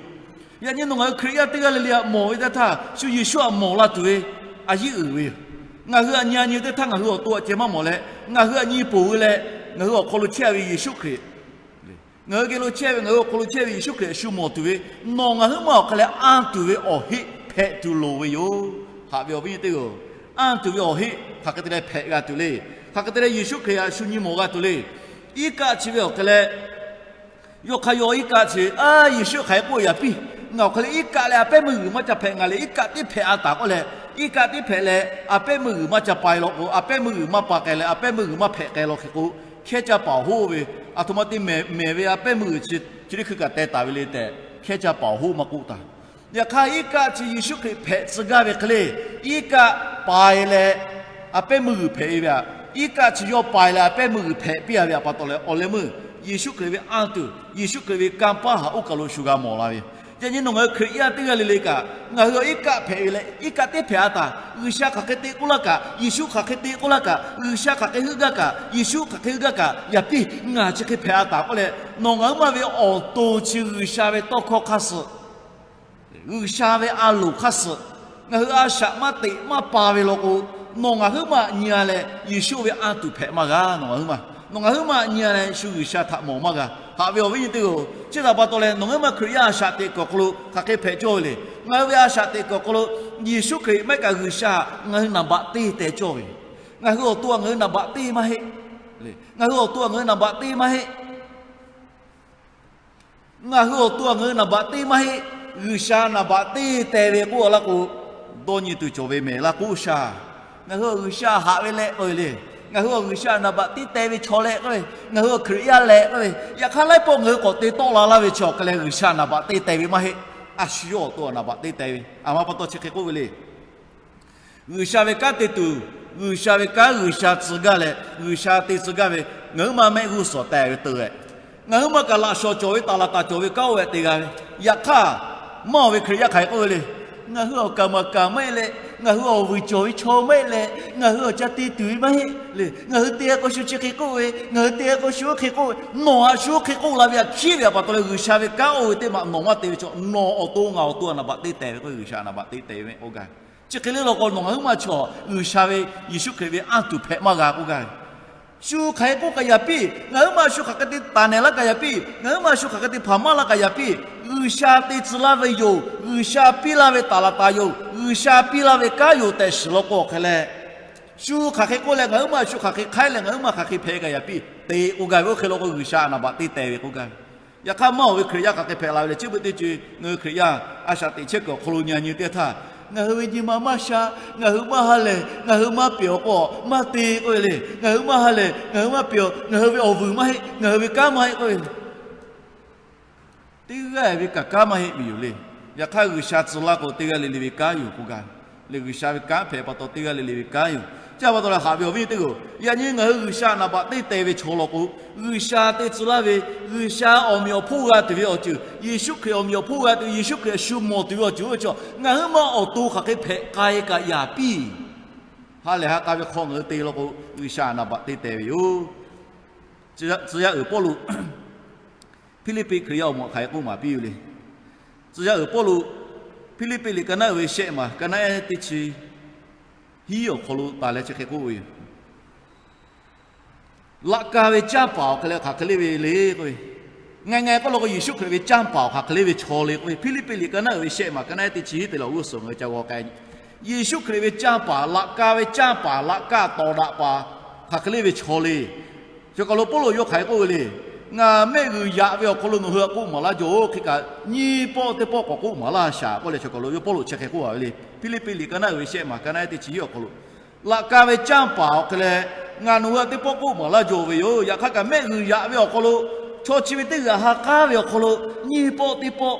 Yaꞈ nyi nawˬ ngaˬ hui Hkriꞈ yaˇ teˇ g'aˇ le le htaꞈ mawˬ ve teˇ htaˇ, shu Yeˍsuˆ htaꞈ mawˬ la tuˬ ve a yiˉ uiˍ ve yoˬ. Ngaˬ hui htaꞈ nyi a nyi teˇ htaˇ ngaˬ hui awˬ to htaꞈ ceh maˇ mawˬ leh, ngaˬ hui htaꞈ nyi poˬ ve leh, ngaˬ hui awˬ hk'aw lo chehˇ ve Yeˍsuˆ Hkriꞈ, ngaˬ hui geh lo chehˇ ve, ngaˬ hui awˬ hk'aw lo chehˇ ve Yeˍsuˆ Hkriꞈ shu mawˬ tuˬ ve, nawˬ ngaˬ huiˉ ma awˬ hk'a leh anˇ tuˬ ve awˬ heˆ hpehꞈ tuˬ loˍ ve yoˬ. Haꞈ ve awˬ viˉ teˇ g'aˇ-oˬ, anˇ tuˬ ve awˬ heˆ hk'aˬ hk'e te leh hpehꞈ g'a tuˬ le. Hk'aˬ hk'e te leh Yeˍsuˆ Hkriꞈ htaꞈ shu nyi mawˬ g'a tuˬ le. Iˉ kaˆ chi ve awˬ hk'e leh, yawˇ hk'aˇ yawˇ iˉ kaˆ chi, a, Yeˍsuˆ hk'aˬ hk'e k'oˆ yaꞈ piˇ, ngaˬ awˬ hk'e leh iˉ kaˆ leh a pehˉ meuˇ g'uiˬ maˇ ca hpehꞈ, ngaˬ lehˬ iˉ kaˆ teˇ hpehꞈ a taˍ k'oˆ leh, iˉ kaˆ teˇ hpehꞈ leh a pehˉ meuˇ g'uiˬ maˇ ca pai law k'o, a pehˉ meuˇ g'uiˬ maˇ pa k'ai leh a pehˉ meuˇ g'uiˬ maˇ hpehꞈ k'ai law hk'e k'o, hkehˉ caˇ paˍ awˬ hoˉ ve, aˬ htoꞈ ma te mehˬ ve a pehˉ meuˇ g'uiˬ chi, chi teˇ hkui kaꞈ teh taˍ ve le tehꞈ, hkehˉ caˇ paˍ awˬ hoˉ maˇ k'oˆ taˍ. Yaꞈ hk'aˇ iˉ kaˆ chi Yeˍsuˆ Hkriꞈ hpehꞈ tcuh gaˇ ve hk'e le, iˉ kaˆ pai leh a pehˉ meuˇ g'uiˬ hpehꞈ ve htaꞈ, iˉ kaˆ chi yawˇ pai leh a pehˉ meuˇ g'uiˬ hpehꞈ piˇ a ve htaꞈ pa taw leh, awˬ leh meuˇ Yeˍsuˆ Hkriꞈ ve anˇ tuˬ, Yeˍsuˆ Hkriꞈ ve kanˇ paˆ htaꞈ oˇ kaˬ lo shu g'a mawˬ la ve yoˬ. Yaꞈ nyi nawˬ ngaˬ hui Hkriꞈ yaˇ teˇ g'aˇ le le kaꞈ, ngaˬ hui iˉ kaˆ hpehꞈ ve leh iˉ kaˆ teˇ hpehꞈ a taˍ, G'uiˬsha hk'aˬ hk'e te k'oˆ laˇ kaꞈ, Yeˍsuˆ hk'aˬ hk'e te k'oˆ laˇ kaꞈ, G'uiˬsha hk'aˬ hk'e heuˆ gaˇ kaꞈ, Yeˍsuˆ hk'aˬ hk'e heuˆ gaˇ kaꞈ, yaꞈ piˇ ngaˬ chi hk'e hpehꞈ a taˍ k'oˆ leh, nawˬ ngaˬ huiˉ ma ve awˬ to chi G'uiˬsha ve tawˇ hkawˇ hk'aˇ suh, G'uiˬsha ve a loˍ hk'aˇ suh, ngaˬ hui a shaꞈ maˇ teꞈ maˇ pa ve law k'o, nawˬ ngaˬ huiˉ ma nyi a leh Yeˍsuˆ ve anˇ tuˬ hpehꞈ maˇ g'a. Nawˬ ngaˬ huiˉ ma, nawˬ ngaˬ huiˉ ma nyi a leh shu G'uiˬsha htaꞈ mawˬ maˇ g'a. Haꞈ ve awˬ viˉ nyi teˇ g'aˇ-oˬ, chi htaꞈ pa taw leh nawˬ ngaˬ huiˉ ma Hkriꞈ yaˇ a shaꞈ teꞈ kuiˬ awˬ hk'aw lo hk'aˬ hk'e hpehꞈ cawˇ ve le. Ngaˬ hui ve a shaꞈ teꞈ kuiˬ awˬ hk'aw lo Yeˍsuˆ Hkriꞈ maˇ heˆ kaꞈ G'uiˬsha ngaˬ hui naˍ baꞈ teˇ teh cawˇ ve. Ngaˬ hui awˬ to htaꞈ ngaˬ hui naˍ baꞈ teˇ maˇ heˆ. Ngaˬ hui awˬ to htaꞈ ngaˬ hui naˍ baꞈ teˇ maˇ heˆ. Ngaˬ hui awˬ to htaꞈ ngaˬ hui naˍ baꞈ teˇ maˇ heˆ. G'uiˬsha naˍ baꞈ teˇ teh ve k'oˆ laˇ k'o, dawˇ nyi tuˬ cawˬ ve mehˍ laˇ k'oˆ sha. Ngaˬ hui awˬ G'uiˬsha haꞈ ve leh k'oˆ ve le. Ngaˬ hui awˬ G'uiˬsha naˍ baꞈ teˇ teh ve chaw leh k'oˆ ve, ngaˬ hui awˬ Hkriꞈ yaˇ leh k'oˆ ve, yaꞈ hk'aˇ laiˉ pawˆ ngaˬ hui k'awꞈ te tawˆ la laˇ ve chi awˬ hk'e leh G'uiˬsha naˍ baꞈ teˇ teh ve maˇ heˆ. A shu yawˇ awˬ to htaꞈ naˍ baꞈ teˇ teh ve. A ma pa taw chi hk'e k'oˆ ve le. G'uiˬsha ve kanˉ te tuˬ, G'uiˬsha ve kanˉ G'uiˬsha tcuh gaˇ leh G'uiˬsha te tcuh gaˇ ve, ngaˬ huiˉ ma mehˆ g'uˇ suhˍ teh ve teu-e. Ngaˬ huiˉ ma kaꞈ laꞈ shawnˍ cawˬ ve taˍ laˍ taˍ cawˬ ve kanˉ oˇ ve te g'a ve. Yaꞈ hk'aˇ, maˇ awˬ ve Hkriꞈ yaˇ hk'aˬ hk'e k'oˆ ve le. Ngaˬ hui awˬ kaˍ maˍ kaˍ maˇ heˆ leh, ngaˬ hui awˬ vuiˬ cawˬ ve chaw maˇ heˆ leh, ngaˬ hui awˬ ca te tuˬ ve maˇ heˆ le. Ngaˬ hui te k'o shu chi hk'e k'oˆ ve, ngaˬ hui te k'o shu oˇ hk'e k'oˆ ve, nawˬ htaꞈ shu oˇ hk'e k'oˆ la ve htaꞈ hkiˉ ve htaꞈ pa taw leh G'uiˬsha ve kanˉ oˇ ve teˇ maꞈ nawˬ maˇ te ve chaw, nawˬ awˬ to ngaˬ awˬ to htaꞈ naˍ baꞈ teˇ teh ve k'oˆ ve, G'uiˬsha naˍ baꞈ teˇ teh ve mehˆ k'oˆ gaˇ. Chi hk'e le law k'o, nawˬ ngaˬ huiˉ maˇ chaw G'uiˬsha ve, Yeˍsuˆ Hkriꞈ ve anˇ tuˬ hpehꞈ maˇ g'a k'oˆ gaˇ ve. Shu hk'aˬ hk'e k'oˆ kaꞈ yaꞈ piˇ, ngaˬ huiˉ maˇ shu hk'aˬ hk'e te taˍ nehˬ laˇ kaꞈ yaꞈ piˇ, ngaˬ huiˉ maˇ shu hk'aˬ hk'e te hpaˍ maˇ laˇ kaꞈ yaꞈ piˇ, G'uiˬsha te tcuh laˇ ve yoˬ, G'uiˬsha piˇ laˇ ve taˍ laˍ taˍ yoˬ, G'uiˬsha piˇ laˇ ve kanˉ yoˬ tehꞈ shiˍ law k'o hk'e leh, shu hk'aˬ hk'e k'oˆ leh ngaˬ huiˉ maˇ shu hk'aˬ hk'e hk'aiˉ leh ngaˬ huiˉ maˇ hk'aˬ hk'e hpehꞈ kaꞈ yaꞈ piˇ te k'oˆ gaˇ ve, oˇ hk'e law k'o G'uiˬsha naˍ baꞈ te teh ve k'oˆ gaˇ ve. Yaꞈ hk'aˇ maˇ oˬ ve Hkriꞈ yaˇ hk'aˬ hk'e hpehꞈ la ve le. Chi beuꞈ teˇ ceuˬ ngaˬ hui Hkriꞈ yaˇ a shaꞈ teꞈ chehˇ kuiˬ awˬ hk'aw lo nyi nyi teˇ htaˇ, ngaˬ hui ve nyi ma maˇ sha, ngaˬ hui maˇ ha lehˬ, ngaˬ hui maˇ pehˬ awˬ k'o maˇ te k'oˆ ve le. Ngaˬ hui maˇ ha lehˬ, ngaˬ hui maˇ pehˬ awˬ, ngaˬ hui ve awˬ vuiˬ maˇ heˆ, ngaˬ hui ve kanˉ maˇ heˆ k'oˆ ve le. Teˇ g'aˇ ve kaꞈ kanˉ maˇ heˆ ve yoˬ le. Yaꞈ hk'aˇ G'uiˬsha tcuh laˇ k'o teˇ g'aˇ le le ve kanˉ yoˬ k'oˆ gaˇ ve le. G'uiˬsha ve kanˉ hpehꞈ pa taw teˇ g'aˇ le le ve kanˉ yoˬ. Chi pa taw leh haꞈ ve awˬ viˉ teˇ g'aˇ, yaꞈ nyi ngaˬ hui G'uiˬsha naˍ baꞈ teˇ teh ve chaw law k'o, G'uiˬsha te tcuh laˇ ve, G'uiˬsha awˬ meꞈ awˬ hponˇ g'a tuˬ ve awˬ ceuˬ, Yeˍsuˆ Hkriꞈ awˬ meꞈ awˬ hponˇ g'a tuˬ, Yeˍsuˆ Hkriꞈ shu mawˬ tuˬ ve awˬ ceuˬ oˇ ve chaw, ngaˬ huiˉ maˇ awˬ to hk'aˬ hk'e hpehꞈ k'ai kaꞈ yaꞈ piˇ. Ha lehˬ ha k'a ve hk'aw ngaˬ hui te law k'o, G'uiˬsha naˍ baꞈ teˇ teh ve yoˬ. Tcuh yaˇ uiˍ Pawˇluꞈ Hpiˇliˇpiˆ Hkriꞈ yaˇ awˬ moˍ hk'aˬ hk'e k'oˆ maˍ piˇ ve le. Tcuh yaˇ uiˍ Pawˇluꞈ Hpiˇliˇpiˆ liꞈ ka naˉ uiˍ ve shehˆ maˬ, ka naˉ ehˉ teˇ chi hiˉ awˬ hk'aw lo taˍ leh chi hk'e k'oˆ ve yoˬ. Laꞈ ka ve canˇ paˍ awˬ hk'e leh hk'aˬ hk'e le ve le k'oˆ ve, ngaˬ ngaˬ k'oˆ law k'o Yeˍsuˆ Hkriꞈ ve canˇ paˍ awˬ hk'aˬ hk'e le ve chaw le k'oˆ ve, Hpiˇliˇpiˆ liꞈ ka naˉ uiˍ ve shehˆ maˬ, ka naˉ ehˉ teˇ chi hiˉ te leh awˬ g'uˇ suhˍ ngaˬ hui ca g'aw k'ai Yeˍsuˆ Hkriꞈ ve canˇ paˍ, laꞈ ka ve canˇ paˍ, laꞈ ka tawˍ daꞈ paˍ, hk'aˬ hk'e le ve chaw le. Chi hk'aw lo Pawˇluꞈ yawˇ hk'aˬ hk'e k'oˆ ve le. Ngaˬ mehˆ g'uiˬ yaꞈ ve awˬ hk'aw lo nawˬ hui htaꞈ k'oˆ maˍ laˇ jaw-oˬ. Hk'e kaꞈ nyiˇ pawˆ teˇ pawˆ k'awꞈ k'oˆ maˍ laˇ shaˍ k'oˆ leh, chi hk'aw lo yawˇ Pawˇluꞈ chi hk'e k'oˆ a ve le. Hpiˇliˇpiˆ liꞈ ka naˉ uiˍ ve shehˆ maˬ, ka naˉ ehˉ teˇ chi hiˉ awˬ hk'aw lo, laꞈ ka ve canˇ paˍ awˬ hk'e leh ngaˬ nawˬ hui htaꞈ teˇ pawˆ k'oˆ maˍ laˇ jaw ve yoˬ. Yaꞈ hk'aˇ kaꞈ mehˆ g'uiˬ yaꞈ ve awˬ hk'aw lo, chaw chi ve teˇ g'uiˬ ha k'aˉ ve awˬ hk'aw lo nyiˇ pawˆ teˇ pawˆ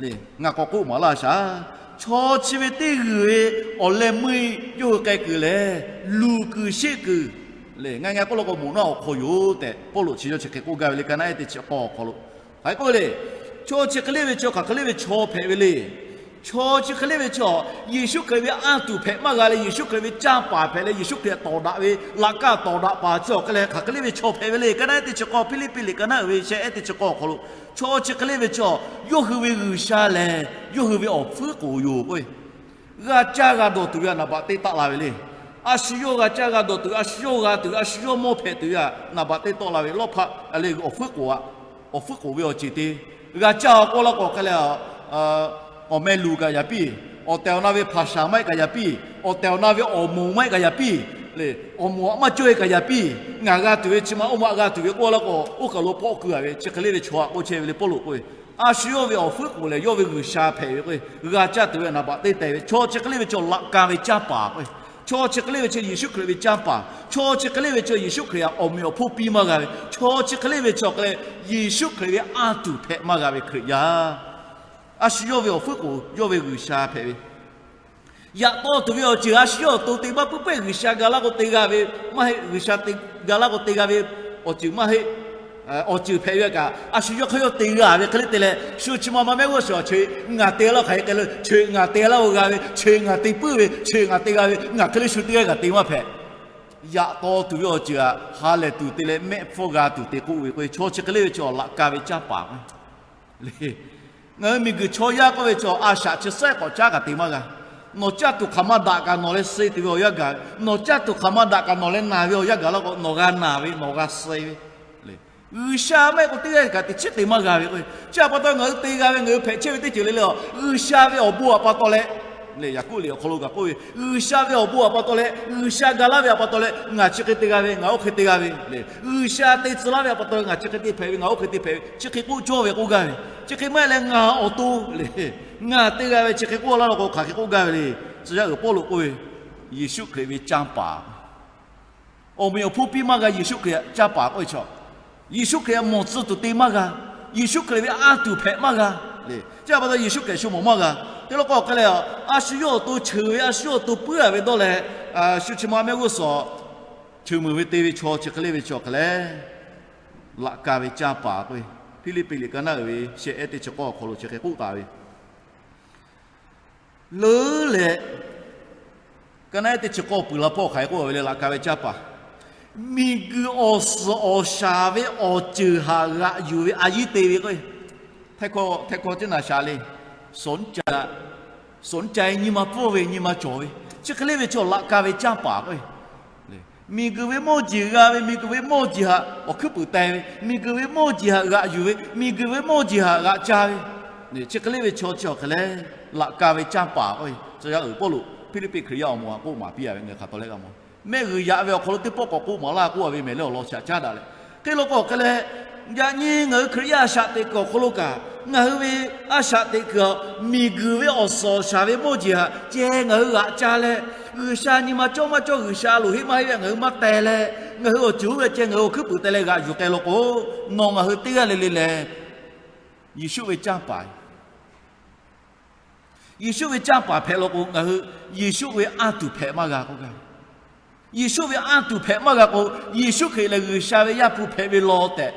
le, ngaˬ k'awꞈ k'oˆ maˍ laˇ shaˍ. Chaw chi ve teˇ g'uiˬ ve awˬ leh meuˇ yawˇ hui k'ai kuiˬ lehˬ, luˬ kuiˬ sheˆ kuiˬ le, ngaˬ ngaˬ k'oˆ law k'o moꞈ naˆ awˬ hk'aw yoˬ tehꞈ Pawˇluꞈ chi yawˇ chi hk'e k'oˆ gaˇ ve le. Ka naˉ ehˉ teˇ chi k'awˇ awˬ hk'aw lo hk'aˬ hk'e k'oˆ ve le. Chaw chi hk'e le ve chaw hk'aˬ hk'e le ve chaw hpehꞈ ve le. Chaw chi hk'e le ve chaw, Yeˍsuˆ Hkriꞈ ve anˇ tuˬ hpehꞈ maˇ g'a leh, Yeˍsuˆ Hkriꞈ ve canˇ paˍ hpehꞈ leh, Yeˍsuˆ Hkriꞈ tawˍ daꞈ ve, laꞈ ka tawˍ daꞈ paˍ chi awˬ hk'e leh hk'aˬ hk'e le ve chaw hpehꞈ ve le. Ka naˉ ehˉ teˇ chi k'awˇ, Hpiˇliˇpiˆ liꞈ ka naˉ uiˍ ve shehˆ ehˉ teˇ chi k'awˇ awˬ hk'aw lo, chaw chi hk'e le ve chaw, yawˇ hui ve G'uiˬsha lehˬ yawˇ hui ve awˬ hpfuhˇ k'oˍ yoˬ k'oˆ ve, g'a caˇ g'a dawˬ tuˬ ve htaꞈ naˍ baꞈ te taˆ la ve le. A shu yawˇ g'a caˇ g'a dawˬ tuˬ, a shu yawˇ g'a tuˬ, a shu yawˇ mawˇ hpehꞈ tuˬ ve htaꞈ naˍ baꞈ te taˆ la ve. Lawˇ hpaˆ a le awˬ hpfuhˇ k'oˍ a, awˬ hpfuhˇ k'oˍ ve awˬ ceuˬ te g'a caˇ k'oˆ laˇ k'o hk'e leh, awˬ meh luˬ kaꞈ yaꞈ piˇ, awˬ tehˬ awˬ na ve hpaˍ shaˍ maˇ heˆ kaꞈ yaꞈ piˇ, awˬ tehˬ awˬ na ve awˬ moˍ maˇ heˆ kaꞈ yaꞈ piˇ le, awˬ moˍ maˇ cawˇ heˆ kaꞈ yaꞈ piˇ, ngaˬ g'a tuˬ ve chi ma oˇ ma g'a tuˬ ve k'oˆ laˇ k'o, oˇ kaˬ lo pawˆ keu a ve chi hk'e le ve chaw htaꞈ k'oˆ chehˇ ve le. Pawˇluꞈ k'oˆ ve, a shu yawˇ ve awˬ hpfuhˇ k'oˍ lehˬ yawˇ ve G'uiˬsha hpehꞈ ve k'o, g'a caˇ tuˬ ve htaꞈ naˍ baꞈ te teh ve. Chaw chi hk'e le ve chaw laꞈ ka ve canˇ paˍ k'o, chaw chi hk'e le ve chaw Yeˍsuˆ Hkriꞈ ve canˇ paˍ, chaw chi hk'e le ve chaw Yeˍsuˆ Hkriꞈ htaꞈ awˬ meꞈ awˬ hponˇ piˇ maˇ g'a ve, chaw chi hk'e le ve chaw hk'e leh Yeˍsuˆ Hkriꞈ ve anˇ tuˬ hpehꞈ maˇ g'a ve Hkriꞈ yaˇ, a shu yawˇ ve awˬ hpfuhˇ k'oˍ yawˇ ve G'uiˬsha hpehꞈ ve, yaꞈ taw tuˬ ve awˬ ceuˬ a shu yawˇ awˬ to te maˇ puiˉ puiˉ G'uiˬsha ga laˇ k'o te g'a ve, maˇ heˆ, G'uiˬsha ga laˇ k'o te g'a ve awˬ ceuˬ maˇ heˆ. Awˬ ceuˬ hpehꞈ ve kaꞈ a shu yawˇ hk'aˇ yawˇ te g'a ve hk'e le te leh, shu chi ma ma mehˆ g'uˇ suhˍ chi ngaˬ te laˇ hk'aˬ hk'e k'ai le, chi ngaˬ te laˇ-o g'a ve, chi ngaˬ te puiˉ ve, chi ngaˬ te g'a ve, ngaˬ hk'e le shu teˇ g'aˇ kaꞈ te maˇ hpehꞈ. Yaꞈ taw tuˬ ve awˬ ceuˬ htaꞈ ha lehˬ tuˬ te leh mehˆ hpfuhˇ g'a tuˬ te k'oˆ ve k'o, chaw chi hk'e le ve chaw laꞈ ka ve canˇ paˍ k'o le. Ngaˬ hui miˬguiˬ chaw yaˇ k'oˆ ve chaw a shaꞈ chi saiˉ k'awꞈ caˉ kaꞈ te maˇ g'a. Nawˬ caˇ tuˬ hk'aˬ ma daꞈ kaꞈ nawˬ leh suh tuˬ ve awˬ yanˇ gaˬ, nawˬ caˇ tuˬ hk'aˬ ma daꞈ kaꞈ nawˬ leh naˬ ve awˬ yanˇ gaˬ laˇ k'o, nawˬ g'a naˬ ve, nawˬ g'a suh ve le. G'uiˬsha maˇ heˆ k'o teˇ g'aˇ kaꞈ teꞈ chiˉ te maˇ g'a ve k'o, chi htaꞈ pa taw ngaˬ hui te g'a ve, ngaˬ hui hpehꞈ chehˇ ve teˇ ceuˬ le le a, G'uiˬsha ve awˬ bon htaꞈ pa taw leh le, Yaˍkoˆ liꞈ awˬ hk'aw lo kaꞈ k'oˆ ve, G'uiˬsha ve awˬ bon htaꞈ pa taw leh, G'uiˬsha ga laˇ ve htaꞈ pa taw leh ngaˬ chi hk'e te g'a ve, ngaˬ oˇ hk'e te g'a ve le. G'uiˬsha te tcuh laˇ ve htaꞈ pa taw leh ngaˬ chi hk'e te hpehꞈ ve, ngaˬ oˇ hk'e te hpehꞈ ve, chi hk'e k'oˆ cawˇ ve k'oˆ gaˇ ve, chi hk'e maˇ heˆ leh ngaˬ awˬ to le, ngaˬ te g'a ve chi hk'e k'oˆ laˇ law k'o hk'aˬ hk'e k'oˆ gaˇ ve le. Tcuh yaˇ uiˍ Pawˇluꞈ k'oˆ ve, Yeˍsuˆ Hkriꞈ ve canˇ paˍ, awˬ meꞈ awˬ hponˇ piˇ maˇ g'a Yeˍsuˆ Hkriꞈ canˇ paˍ k'oˆ ve chaw, Yeˍsuˆ Hkriꞈ mawˬ tcuh tuˬ te maˇ g'a, Yeˍsuˆ Hkriꞈ ve anˇ tuˬ hpehꞈ maˇ g'a le. Chi htaꞈ pa taw Yeˍsuˆ Hkriꞈ shu mawˬ maˇ g'a. Te law k'o hk'e leh, a shu yawˇ awˬ to cheuˬ ve, a shu yawˇ awˬ to puiˉ a ve dawˇ leh, shu chi ma mehˆ g'uˇ suhˍ cheuˬ meunˍ ve te ve chaw chi hk'e le ve chaw hk'e leh, laꞈ ka ve canˇ paˍ k'oˆ ve, Hpiˇliˇpiˆ liꞈ ka naˉ uiˍ ve shehˆ ehˉ teˇ chi k'awˇ awˬ hk'aw lo chi hk'e k'oˆ taˍ ve, leuˉ leh, ka naˉ ehˉ teˇ chi k'awˇ peuˬ la hpawˇ hk'aˬ hk'e k'oˆ ve le, laꞈ ka ve canˇ paˍ, miˬguiˬ awˬ suhˍ awˬ shaˍ ve awˬ ceuˬ htaꞈ g'aꞈ yuˬ ve a yiˉ te ve k'o, htaiˇ hkawˇ teˇ naˍ shaˍ le, สนใจ Suhˍ ca-e nyi ma pfuhˇ ve, nyi ma cawˬ ve, chi hk'e le ve chaw laꞈ ka ve canˇ paˍ k'o, miˬguiˬ ve mawˇ jeˬ g'a ve, miˬguiˬ ve mawˇ jeˬ htaꞈ awˬ hkuiˉ puiˍ teh ve, miˬguiˬ ve mawˇ jeˬ htaꞈ g'aꞈ yuˬ ve, miˬguiˬ ve mawˇ jeˬ htaꞈ g'aꞈ ca ve, chi hk'e le ve chaw chi awˬ hk'e leh laꞈ ka ve canˇ paˍ k'o, tcuh yaˇ uiˍ Pawˇluꞈ Hpiˇliˇpiˆ Hkriꞈ yaˇ awˬ moˍ htaꞈ k'oˆ maˍ piˇ a ve ngaˬ hui hk'a taw leh g'a mawˬ. Mehˆ g'uiˬ yaꞈ ve awˬ hk'aw lo teˇ pawˆ k'awꞈ k'oˆ maˍ laˇ k'oˆ a ve mehˍ leh awˬ lawn shaꞈ caˉ daꞈ leh, hk'e law k'o awˬ hk'e leh, yaꞈ nyi ngaˬ hui Hkriꞈ yaˇ a shaꞈ teꞈ kuiˬ awˬ hk'aw lo kaꞈ ngaˬ hui ve a shaꞈ teꞈ kuiˬ a, miˬguiˬ ve awˬ suhˍ awˬ shaˍ ve mawˇ jeˬ htaꞈ ceh ngaˬ hui g'aꞈ ca leh, G'uiˬsha nyi ma cawˇ maˇ cawˇ, G'uiˬsha loˍ heˆ maˇ heˆ ve ngaˬ hui maˇ teh leh, ngaˬ hui awˬ ceuˬ oˇ ve ceh ngaˬ hui awˬ hkuiˉ puiˍ teh leh g'aꞈ yuˬ k'ai law k'o, nawˬ ngaˬ hui teˇ g'aˇ le le leh Yeˍsuˆ ve canˇ paˍ Yeˍsuˆ ve canˇ paˍ hpehꞈ law k'o, ngaˬ hui Yeˍsuˆ ve anˇ tuˬ hpehꞈ maˇ g'a k'oˆ gaˇ ve. Yeˍsuˆ ve anˇ tuˬ hpehꞈ maˇ g'a k'o, Yeˍsuˆ Hkriꞈ lehˬ G'uiˬsha ve Yaˇ hpu hpehꞈ ve law tehꞈ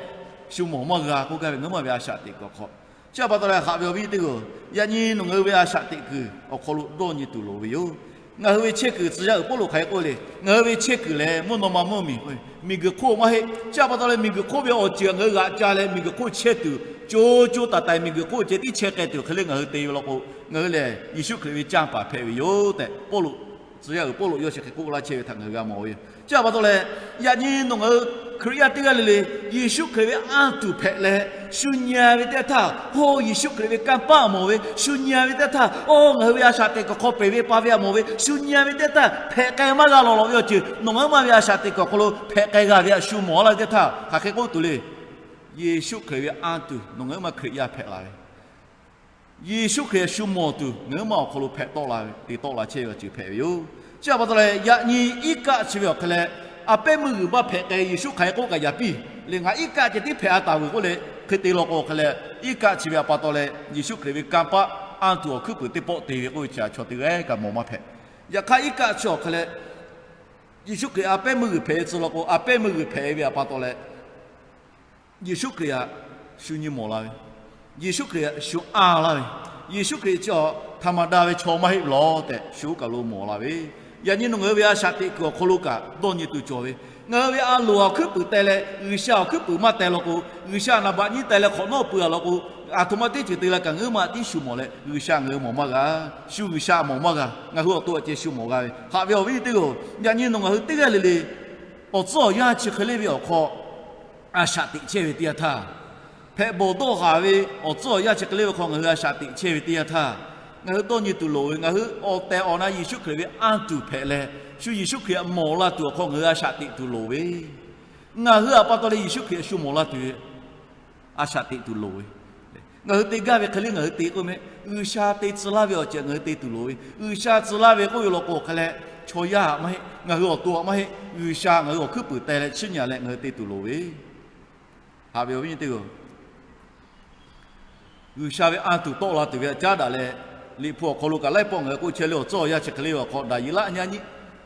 shu mawˬ maˇ g'a k'oˆ gaˇ ve ngaˬ hui ma ve a shaꞈ teꞈ kuiˬ awˬ hk'aw. Chi a pa taw leh haꞈ ve awˬ viˉ teˇ g'aˇ, yaꞈ nyi nawˬ ngaˬ hui ve a shaꞈ teꞈ kuiˬ awˬ hk'aw lo dawˇ nyi tuˬ loˍ ve yoˬ. Ngaˬ hui ve chehˇ kuiˬ tcuh yaˇ uiˍ Pawˇluꞈ hk'aˬ hk'e k'oˆ le, ngaˬ hui ve chehˇ kuiˬ lehˬ mvuhˇ naw ma mvuhˇ miˬ, miˬguiˬ hk'oˆ maˇ heˆ. Chi a pa taw leh miˬguiˬ hk'oˆ ve awˬ ceuˬ ngaˬ hui g'aꞈ ca leh miˬguiˬ hk'oˆ chehˇ tuˬ, co co taiˍ taiˍ miˬguiˬ hk'oˆ ceh tiˉ chehˇ k'ai tuˬ hk'e le ngaˬ hui te ve law k'o, ngaˬ hui lehˬ Yeˍsuˆ Hkriꞈ ve canˇ paˍ hpehꞈ ve yoˬ tehꞈ Pawˇluꞈ tcuh yaˇ uiˍ Pawˇluꞈ yawˇ chi hk'e k'oˆ laˇ chehˇ ve htaꞈ ngaˬ hui g'a mawˬ ve yoˬ. Chi a pa taw leh, yaꞈ nyi nawˬ ngaˬ hui Hkriꞈ yaˇ teˇ g'aˇ le le Yeˍsuˆ Hkriꞈ ve anˇ tuˬ hpehꞈ leh, shu nyi a ve teˇ htaˇ, hawˇ Yeˍsuˆ Hkriꞈ ve kanˇ paˆ mawˬ ve, shu nyi a ve teˇ htaˇ, awˬ ngaˬ hui ve a shaꞈ teꞈ kuiˬ hk'aw peuˬ ve pa ve a mawˬ ve, shu nyi a ve teˇ htaˇ hpehꞈ k'ai maˇ g'a lawˬ lawˬ ve awˬ ceuˬ nawˬ ngaˬ hui ma ve a shaꞈ teꞈ kuiˬ awˬ hk'aw lo hpehꞈ k'ai g'a ve htaꞈ shu mawˬ laˇ ve teˇ htaˇ hk'aˬ hk'e k'oˆ tuˬ le. Yeˍsuˆ Hkriꞈ ve anˇ tuˬ nawˬ ngaˬ hui ma Hkriꞈ yaˇ hpehꞈ la ve Yeˍsuˆ Hkriꞈ shu mawˬ tuˬ ngaˬ hui ma awˬ hk'aw lo hpehꞈ tawˆ la ve, te tawˆ la chehˇ ve awˬ ceuˬ hpehꞈ ve yoˬ. Chi a pa taw leh yaꞈ nyi iˉ kaˆ chi ve awˬ hk'e leh, a pehˉ meuˇ g'uiˬ maˇ hpehꞈ k'ai, Yeˍsuˆ hk'aˬ hk'e k'oˆ kaꞈ yaꞈ piˇ le, ngaˬ iˉ kaˆ ceh tiˉ hpehꞈ a taˍ vuˬ k'oˆ leh hk'e te law k'o awˬ hk'e leh, iˉ kaˆ chi ve a pa taw leh Yeˍsuˆ Hkriꞈ ve kanˇ paˆ anˇ tuˬ awˬ hkuiˉ puiˍ teˇ pawˆ te ve k'oˆ ve chi a chaw teˇ g'aˇ kaꞈ mawˬ maˇ hpehꞈ. Yaꞈ hk'aˇ iˉ kaˆ chi awˬ hk'e leh, Yeˍsuˆ Hkriꞈ a pehˉ meuˇ g'uiˬ hpehꞈ ve tcuh law k'o, a pehˉ meuˇ g'uiˬ hpehꞈ ve a pa taw leh Yeˍsuˆ Hkriꞈ htaꞈ shu nyi mawˬ la ve, Yeˍsuˆ Hkriꞈ htaꞈ shu anˇ laˇ ve, Yeˍsuˆ Hkriꞈ chi a htaꞈ maˍ daꞈ ve chaw maˇ heˆ lawˬ tehꞈ shu kaˬ lo mawˬ la ve, yaꞈ nyi nawˬ ngaˬ hui ve a shaꞈ teꞈ kuiˬ awˬ hk'aw lo kaꞈ dawˇ nyi tuˬ cawˬ ve, ngaˬ hui ve a loˍ awˬ hkuiˉ puiˍ teh leh G'uiˬsha awˬ hkuiˉ puiˍ maˇ teh law k'o, G'uiˬsha naˍ baꞈ nyiˇ teh leh hk'awꞈ nawˉ pui a law k'o, aˬ htoꞈ ma teˇ ceuˬ te la kaꞈ ngaˬ hui ma tiˉ shu mawˬ leh G'uiˬsha ngaˬ hui mawˬ maˇ g'a. Shu G'uiˬsha mawˬ maˇ g'a. Ngaˬ hui awˬ to awˬ ceh shu mawˬ g'a ve, haꞈ ve awˬ viˉ teˇ g'aˇ, yaꞈ nyi nawˬ ngaˬ hui teˇ g'aˇ le le awˬ tcuhˉ awˬ yanˇ chi hk'e le ve awˬ hk'aw a shaꞈ teꞈ chehˇ ve teˇ yanˇ htaˇ, hpehꞈ bawˬ dawˇ haˍ ve awˬ tcuhˉ awˬ yanˇ chi hk'e le ve hk'aw ngaˬ hui a shaꞈ teꞈ chehˇ ve teˇ yanˇ htaˇ, ngaˬ hui dawˇ nyi tuˬ loˍ ve, ngaˬ hui awˬ tehˬ awˬ na Yeˍsuˆ Hkriꞈ ve anˇ tuˬ hpehꞈ leh, shu Yeˍsuˆ Hkriꞈ htaꞈ mawˬ la tuˬ awˬ hk'aw ngaˬ hui a shaꞈ teꞈ tuˬ loˍ ve, ngaˬ hui a pa taw leh Yeˍsuˆ Hkriꞈ shu mawˬ la tuˬ ve a shaꞈ teꞈ tuˬ loˍ ve, ngaˬ hui te gaˇ ve hk'e le ngaˬ hui te k'oˆ meh, G'uiˬsha te tcuh laˇ ve awˬ ceuˬ ngaˬ hui te tuˬ loˍ ve, G'uiˬsha tcuh laˇ ve k'oˆ ve law k'o hk'e leh, chaw yaˇ htaꞈ maˇ heˆ, ngaˬ hui awˬ to htaꞈ maˇ heˆ, G'uiˬsha ngaˬ hui awˬ hkuiˉ puiˍ teh leh chiˇ nyi leh ngaˬ hui te tuˬ loˍ ve, haꞈ ve awˬ viˉ teˇ g'aˇ, G'uiˬsha ve anˇ tuˬ tawˆ la tuˬ ve htaꞈ caˉ daꞈ leh, Liꞈ hpu awˬ hk'aw lo kaꞈ laiˉ pawˆ ngaˬ hui k'oˆ chehˇ le, awˬ tcuhˉ awˬ yanˇ chi hk'e le ve awˬ hk'aw Daˍyeˍlaˆ nyi a nyi,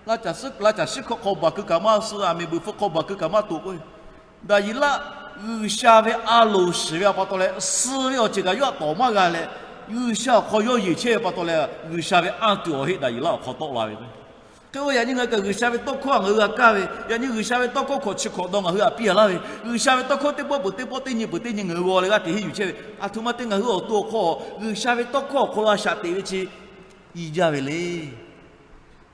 laˇ caˬ shiˉ hkawꞈ k'aw baˬ keu kaꞈ maˇ suh, aˬ miˍ buiˬ hpfuh k'aw baˬ keu kaꞈ maˇ toꞈ k'oˆ ve, Daˍyeˍlaˆ G'uiˬsha ve a loˍ shiˍ ve a pa taw leh suh ve awˬ ceuˬ kaꞈ yawˇ htaꞈ tawˍ maˇ g'a leh, G'uiˬsha awˬ hk'aw yawˇ yeˬ chehˇ ve pa taw leh, G'uiˬsha ve anˇ tuˬ awˬ heˆ Daˍyeˍlaˆ awˬ hk'aw tawˆ la ve k'o, hk'e k'o yaꞈ nyi ngaˬ hui kaꞈ G'uiˬsha ve tawˇ hkawˇ ngaˬ hui g'a kaˇ ve, yaꞈ nyi G'uiˬsha ve tawˇ hkawˇ hkawꞈ chi hkawꞈ dawˇ ngaˬ hui htaꞈ piˇ a laˇ ve, G'uiˬsha ve tawˇ hkawˇ teˇ pawˆ peuˬ teˇ pawˆ teˇ nyi peuˬ teˇ nyi ngaˬ hui g'aw leh g'aˇ hteꞈ henˇ yuˬ chehˇ ve, aˬ htoꞈ ma te ngaˬ hui awˬ to awˬ hk'aw G'uiˬsha ve tawˇ hkawˇ awˬ hk'aw lo a shaꞈ teꞈ ve chi i jaˇ ve le.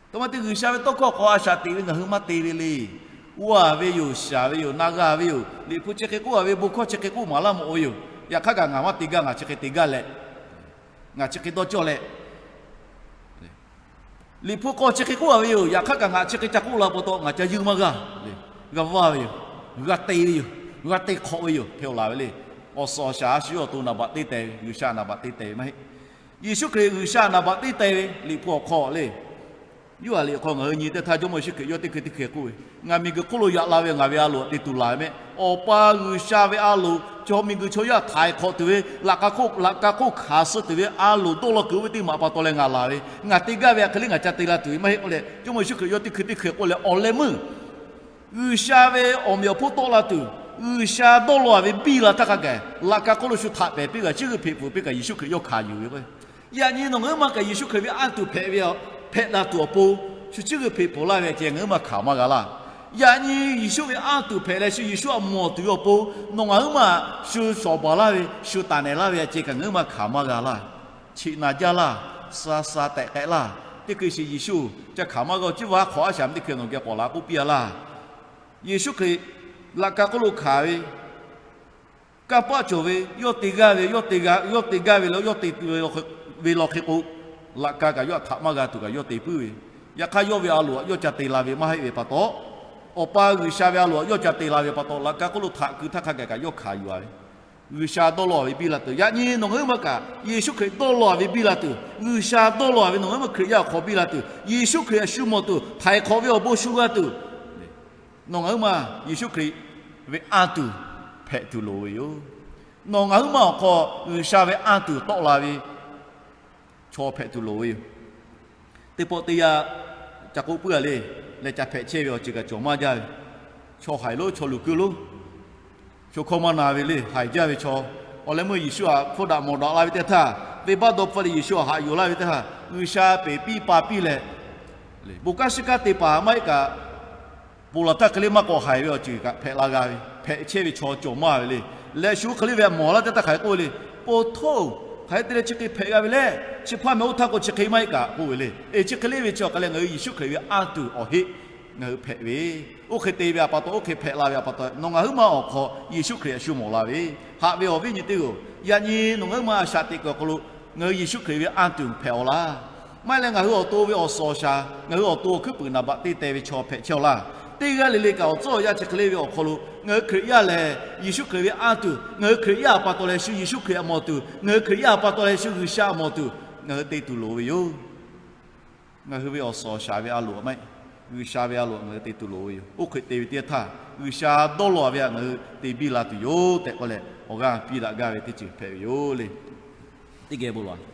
Aˬ htoꞈ ma te G'uiˬsha ve tawˇ hkawˇ awˬ hk'aw a shaꞈ teꞈ ve ngaˬ hui maˇ te ve le. G'aˇ ve yoˬ, shaˍ ve yoˬ, na g'a ve yoˬ, Liꞈ hpu chi hk'e k'oˆ a ve, bon hkawˇ chi hk'e k'oˆ maˍ laˇ mawˬ ve yoˬ. Yaꞈ hk'aˇ kaꞈ ngaˬ maˇ te gaˇ, ngaˬ chi hk'e te gaˇ leh, ngaˬ chi hk'e dawˇ cawˇ leh, Liꞈ hpu k'aw chi hk'e k'oˆ a ve yoˬ. Yaꞈ hk'aˇ kaꞈ ngaˬ chi hk'e ca k'oˆ la pa taw ngaˬ ca yeuˇ maˇ g'a le. G'a vaˇ ve yoˬ, g'a te ve yoˬ, g'a te hk'awꞈ ve yoˬ hk'e laˬ ve le. Awˬ suhˍ awˬ shaˍ a shu yawˇ awˬ to naˍ baꞈ te teh ve, G'uiˬsha naˍ baꞈ te teh ve maˇ heˆ. Yeˍsuˆ Hkriꞈ G'uiˬsha naˍ baꞈ te teh ve Liꞈ hpu awˬ hk'aw le. Yoˇhanˬ liꞈ hk'aw ngaˬ hui nyi teˇ htaˇ Jawˇmawˇ Yeˍsuˆ Hkriꞈ yawˇ teˇ hkui teˇ hkui k'oˆ ve, Ngaˬ miˬguiˬ hk'oˆ lo yaꞈ la ve ngaˬ ve a loˍ htaꞈ te tuˬ laˬ ve mehˆ. Awˬ pa G'uiˬsha ve a loˍ chaw miˬguiˬ chaw yaˇ htaiˍ hk'awꞈ tuˬ ve, laꞈ ka hk'oˆ hkanˍ suh tuˬ ve a loˍ dawˇ law kuiˬ oˇ ve teˇ maˬ pa taw leh ngaˬ laˬ ve, ngaˬ te gaˇ ve hk'e le ngaˬ ca te la tuˬ ve maˇ heˆ k'oˆ leh, Jawˇmawˇ Yeˍsuˆ Hkriꞈ yawˇ teˇ hkui teˇ hkui k'oˆ leh awˬ leh meuˇ G'uiˬsha ve awˬ meꞈ awˬ hponˇ tawˆ la tuˬ, G'uiˬsha dawˇ law ve biˇ la htaˇ hk'a gaˬ laꞈ ka hk'oˆ lo shu htaꞈ pehˍ piˇ kaꞈ, chiˇ g'uiˬ hpeꞈ pfuhˍ piˇ kaꞈ Yeˍsuˆ Hkriꞈ yawˇ hkanˍ yuˬ ve k'o, yaꞈ nyi nawˬ ngaˬ hui ma kaꞈ Yeˍsuˆ Hkriꞈ ve anˇ tuˬ hpehꞈ ve, hpehꞈ la tuˬ awˬ pon shu chiˇ g'uiˬ hpeꞈ pfuhˍ laˇ ve ceh ngaˬ hui ma hkanˍ maˇ g'a laˇ. Yaꞈ nyi Yeˍsuˆ ve anˇ tuˬ hpehꞈ leh shu Yeˍsuˆ htaꞈ mawˬ tuˬ ve awˬ pon nawˬ ngaˬ hui ma shu shawˍ baˬ laˇ ve, shu taˍ nehˬ laˇ ve a ceh kaꞈ ngaˬ hui ma hkanˍ maˇ g'a laˇ. Cheꞈ na jaˇ laˇ. Sha sha tehꞈ k'ehꞈ laˇ. Teˇ hkui shiˍ Yeˍsuˆ ca hkanˍ maˇ g'a-o, ciˉ vaˇ hk'awꞈ a shaꞈ teˇ hkui nawˬ geh k'awꞈ la k'oˆ piˇ a laˇ. Yeˍsuˆ Hkriꞈ laꞈ ka hk'oˆ lo hkanˍ ve, kanˇ paˆ cawˬ ve, yawˇ te g'aˇ ve, yawˇ te g'a, yawˇ te gaˇ ve la, yawˇ te ve law hk'e k'o, laꞈ ka kaꞈ yawˇ htaꞈ htaꞈ maˇ g'a tuˬ kaꞈ yawˇ te puiˉ ve. Yaꞈ hk'aˇ yawˇ ve a loˍ htaꞈ yawˇ ca te la ve maˇ heˆ ve pa taw, Awˬ pa G'uiˬsha ve a loˍ htaꞈ yawˇ ca te la ve pa taw, laꞈ ka hk'oˆ lo htaꞈ keu htaˇ hk'a gaˬ kaꞈ yawˇ hkanˍ yuˬ a ve, G'uiˬsha dawˇ law ve biˇ la tuˬ. Yaꞈ nyi nawˬ ngaˬ huiˉ ma kaꞈ Yeˍsuˆ Hkriꞈ dawˇ law ve biˇ la tuˬ, G'uiˬsha dawˇ law ve nawˬ ngaˬ huiˉ ma Hkriꞈ yaˇ awˬ hk'aw biˇ la tuˬ, Yeˍsuˆ Hkriꞈ a shu mawˬ tuˬ htaiˍ hk'awꞈ ve awˬ bon shu g'a tuˬ, nawˬ ngaˬ huiˉ ma Yeˍsuˆ Hkriꞈ ve anˇ tuˬ hpehꞈ tuˬ loˍ ve yoˬ. Nawˬ ngaˬ huiˉ ma awˬ hk'aw G'uiˬsha ve anˇ tuˬ tawˆ la ve chaw hpehꞈ tuˬ loˍ ve yoˬ. Teˇ pawˆ teˇ yanˇ ca k'oˆ puiˉ a le, leh ca hpehꞈ chehˇ ve awˬ ceuˬ kaꞈ cawˬ maˇ jaˇ ve, chaw haiˬ lonˉ chaw luˬ keu lonˉ, sho hkawˇ maˇ na ve le, haiˬ jaˇ ve chaw. Awˬ leh meuˇ Yeˍsuˆ htaꞈ hpfuhˇ daꞈ mawˬ daꞈ la ve teˇ htaˇ, venˇbaˆ dawˇ hpfuhˇ leh Yeˍsuˆ htaꞈ haꞈ yuˬ laˇ ve teˇ htaˇ, G'uiˬsha peˍ piˇ pa piˇ leh, bon kanˉ shiˉ kanˉ te paˍ maˇ heˆ kaꞈ, ponˬ laˬ htaˇ hk'e le maˇ k'awꞈ haiˬ ve awˬ ceuˬ kaꞈ hpehꞈ la g'a ve, hpehꞈ chehˇ ve chaw cawˬ maˇ ve le. Leh shu hk'e le ve htaꞈ mawˬ laˇ teˇ htaˇ hk'aˬ hk'e k'oˆ ve le, Poˬ htoˇ, hk'aˬ hk'e te leh chi hk'e hpehꞈ g'a ve le. Chi hpaˇ meh oˇ htaˇ k'o chi hk'e maˇ heˆ kaꞈ k'oˆ ve le. Eˬ, chi hk'e le ve chi awˬ hk'aˬ leh ngaˬ hui Yeˍsuˆ Hkriꞈ ve anˇ tuˬ awˬ heˆ ngaˬ hui hpehꞈ ve, oˇ hk'e te ve a pa taw, oˇ hk'e hpehꞈ la ve a pa taw, nawˬ ngaˬ huiˉ ma awˬ hk'aw Yeˍsuˆ Hkriꞈ a shu mawˬ la ve, haꞈ ve awˬ viˉ nyi teˇ g'aˇ-oˬ, yaꞈ nyi nawˬ ngaˬ huiˉ ma a shaꞈ teꞈ kuiˬ awˬ hk'aw lo ngaˬ hui Yeˍsuˆ Hkriꞈ ve anˇ tuˬ hpehꞈ-aw laˇ. Maˇ heˆ leh ngaˬ hui awˬ to ve awˬ suhˍ awˬ shaˍ, ngaˬ hui awˬ to awˬ hkuiˉ puiˍ naˍ baꞈ te teh ve chaw hpehꞈ chehˇ-aw laˇ. Teˇ g'aˇ le le kaꞈ awˬ tcuhˉ awˬ yanˇ chi hk'e le ve awˬ hk'aw lo ngaˬ hui Hkriꞈ yaˇ lehˬ, Yeˍsuˆ Hkriꞈ ve anˇ tuˬ, ngaˬ hui Hkriꞈ yaˇ a pa taw leh shu Yeˍsuˆ Hkriꞈ a mawˬ tuˬ, ngaˬ hui Hkriꞈ yaˇ a pa taw leh shu G'uiˬsha a mawˬ tuˬ ngaˬ hui te tuˬ loˍ ve yoˬ. Ngaˬ hui ve awˬ suhˍ awˬ shaˍ ve a loˍ maˇ heˆ, G'uiˬsha ve a loˍ ngaˬ hui te tuˬ loˍ ve yoˬ. Oˇ hk'e te ve teˇ htaˇ, G'uiˬsha dawˇ law ve htaꞈ ngaˬ hui te biˇ la tuˬ yoˬ tehꞈ k'oˆ leh, awˬ g'aˇ piˇ daꞈ gaˇ ve teˇ ceuˬ hpehꞈ ve yoˬ le. Teˇ geh bon lawˬ-a.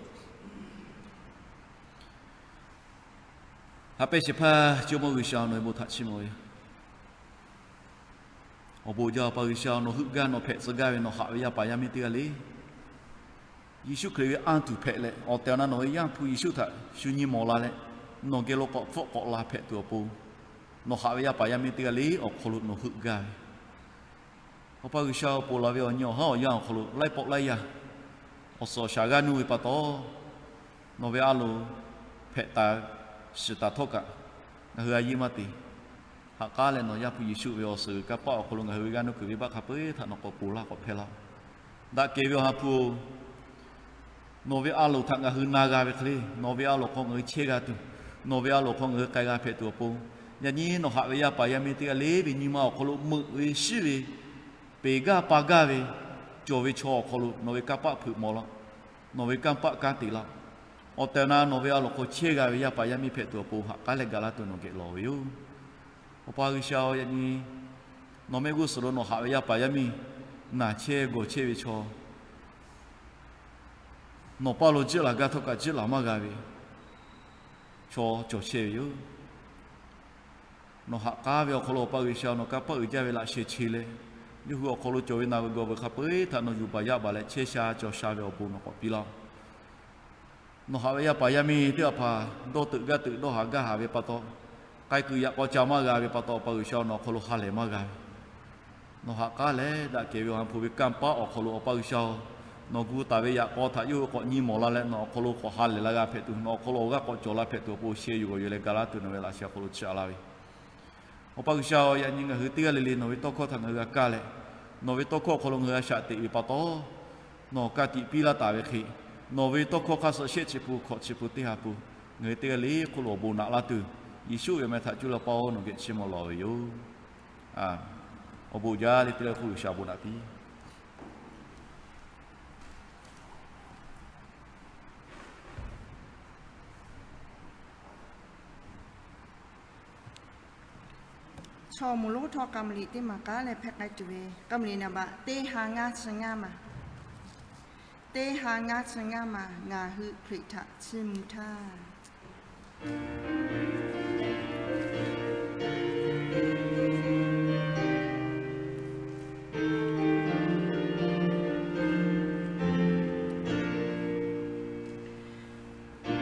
Haꞈ pehnˇ shehˍ hpaˇ Jawˇmawˇ G'uiˬsha, nawˬ ve bon htaꞈ chiˇ mvuh ve yoˬ. Awˬ bon jaˇ, Awˬ pa G'uiˬsha, nawˬ heuˆ gaˇ nawˬ hpehꞈ tcuh gaˇ ve nawˬ haꞈ ve yaˇ paˍ yaˇ miˇ teˇ g'aˇ le, Yeˍsuˆ Hkriꞈ ve anˇ tuˬ hpehꞈ leh, awˬ tehˬ awˬ na nawˬ ve Yaˇ hpu Yeˍsuˆ htaꞈ shu nyi mawˬ la leh, nawˬ geh lo k'awꞈ hpfuhˆ k'awꞈ la hpehꞈ tuˬ awˬ pon, nawˬ haꞈ ve yaˇ paˍ yaˇ miˇ teˇ g'aˇ le awˬ hk'aw lo nawˬ heuˆ gaˇ ve, Awˬ pa G'uiˬsha, awˬ pon laˬ ve awˬ nyi awˬ haˉ awˬ yanˇ awˬ hk'aw lo laiˉ pawˆ laiˉ yaˇ awˬ suhˍ awˬ shaˍ g'aˇ nuˇ ve pa taw, nawˬ ve a loˍ hpehꞈ taˍ shiˍ taˍ htawˇ kaꞈ, ngaˬ hui a yiˇ maˇ te. Haꞈ k'aˉ leh nawˬ Yaˇ hpu Yeˍsuˆ ve awˬ suhˍ kanˇ paˆ awˬ hk'aw lo ngaˬ hui ve g'aˇ nuˇ kuiˬ venˇbaˆ hk'a peu-eˬ htaꞈ nawˬ k'awꞈ ponˬ laˇ k'awꞈ hpehˇ laˇ-oˆ. Daꞈ kehˬ ve Awˬ ha hpu-oˬ, nawˬ ve a loˍ htaꞈ ngaˬ hui na g'a ve hk'e le, nawˬ ve a loˍ hk'aw ngaˬ hui chehˇ g'a tuˬ, nawˬ ve a loˍ hk'aw ngaˬ hui k'ai g'a hpehꞈ tuˬ awˬ pon, yaꞈ nyi nawˬ haꞈ ve yaˇ paˍ yaˇ miˇ teˇ g'aˇ le ve nyi ma awˬ hk'aw lo meuꞈ ve shiˉ ve, peˬ gaˇ pa gaˇ ve, cawˬ ve chaw awˬ hk'aw lo nawˬ ve kanˇ paˆ hpeuꞈ mawˬ laˇ-oˆ. Nawˬ ve kanˇ paˆ kanˉ te laˇ-oˆ. Awˬ tehˬ awˬ na nawˬ ve a loˍ hk'aw chehˇ g'a ve yaˇ paˍ yaˇ miˇ hpehꞈ tuˬ awˬ pon haꞈ k'aˉ leh ga laˇ tuˬ nawˬ geh lawˬ ve yoˬ. Awˬ pa G'uiˬsha-oˬ, yaꞈ nyi nawˬ mehˆ g'uˇ suhˍ lo nawˬ haꞈ ve yaˇ paˍ yaˇ miˇ naˬ chehˇ gawˬ chehˇ ve chaw, nawˬ paˇ lo jiˆ laˬ gaˇ htawˇ kaꞈ jiˆ laˬ maˇ g'a ve chaw cawˬ chehˇ ve yoˬ. Nawˬ haꞈ k'aˉ ve awˬ hk'aw lo Awˬ pa G'uiˬsha nawˬ kanˇ paˆ uiˍ jaˇ ve laꞈ sheh che leh, yawˇ hui awˬ hk'aw lo cawˬ ve naˬ g'awˬ veuˬ hk'a peu-eˬ htaꞈ nawˬ yuˬ baˬ yaˇ baˬ leh chehˇ sha cawˬ sha ve awˬ bon nawˬ k'awꞈ piˇ laˇ-oˆ. Nawˬ haꞈ ve yaˇ paˍ yaˇ miˇ teˇ hpaˍ dawˇ teuꞈ gaˇ teuꞈ dawˇ haˍ gaˇ haˍ ve pa taw, k'ai kuiˬ yaꞈ k'aw ca maˇ g'a ve pa taw, Awˬ pa G'uiˬsha nawˬ awˬ hk'aw lo ha lehˬ maˇ g'a ve, nawˬ haꞈ k'aˉ leh daꞈ kehˬ ve Awˬ ha hpu ve kanˇ paˆ awˬ hk'aw lo Awˬ pa G'uiˬsha-oˬ, nawˬ gu taˍ ve yaꞈ k'aw htaꞈ yawˇ hui k'awꞈ nyi mawˬ la leh nawˬ awˬ hk'aw lo k'awꞈ ha lehˬ la g'a hpehꞈ tuˬ, nawˬ awˬ hk'aw lo awˬ g'aˇ k'awꞈ cawˬ la hpehꞈ tuˬ awˬ pon sheh yuˬ g'awˬ yuˬ leh ga laˇ tuˬ nawˬ ve laꞈ sheh awˬ hk'aw lo chiˇ aꞈ laˇ ve Awˬ pa G'uiˬsha-oˬ, yaꞈ nyi ngaˬ hui teˇ g'aˇ le le nawˬ ve tawˇ hkawˇ htaꞈ ngaˬ hui g'a kaˇ leh, nawˬ ve tawˇ hkawˇ awˬ hk'aw lo ngaˬ hui g'a shaꞈ teꞈ ve pa taw, nawˬ ka tiꞈ piˇ laˇ taˍ ve hk'e, nawˬ ve tawˇ hkawˇ hk'a suh shehˆ chi hpu hkawꞈ chi hpu teˇ ha hpu, ngaˬ hui teˇ g'aˇ le hk'oˆ lo awˬ bon naꞈ laˇ tuˬ, Yeˍsuˆ ve awˬ meh htaꞈ cuˇ leh paˇ-oˬ, nawˬ geh chiˇ mvuh lawˬ ve yoˬ. Awˬ bon jaˇ le teˇ g'aˇ hk'oˆ G'uiˬsha awˬ bon naꞈ piˇ. Chaw mawˬ lonˉ htawˇ, k'a meuꞈ liꞈ teˇ maˬ k'aˉ leh hpehꞈ k'ai tuˬ ve, k'a meuꞈ liꞈ naˍ baꞈ teˇ ha ngaˇ chi ngaˇ maˬ, teˇ ha ngaˇ chi ngaˇ maˬ, Ngaˬ hui Hkriꞈ htaꞈ chiˇ mvuh htaˇ.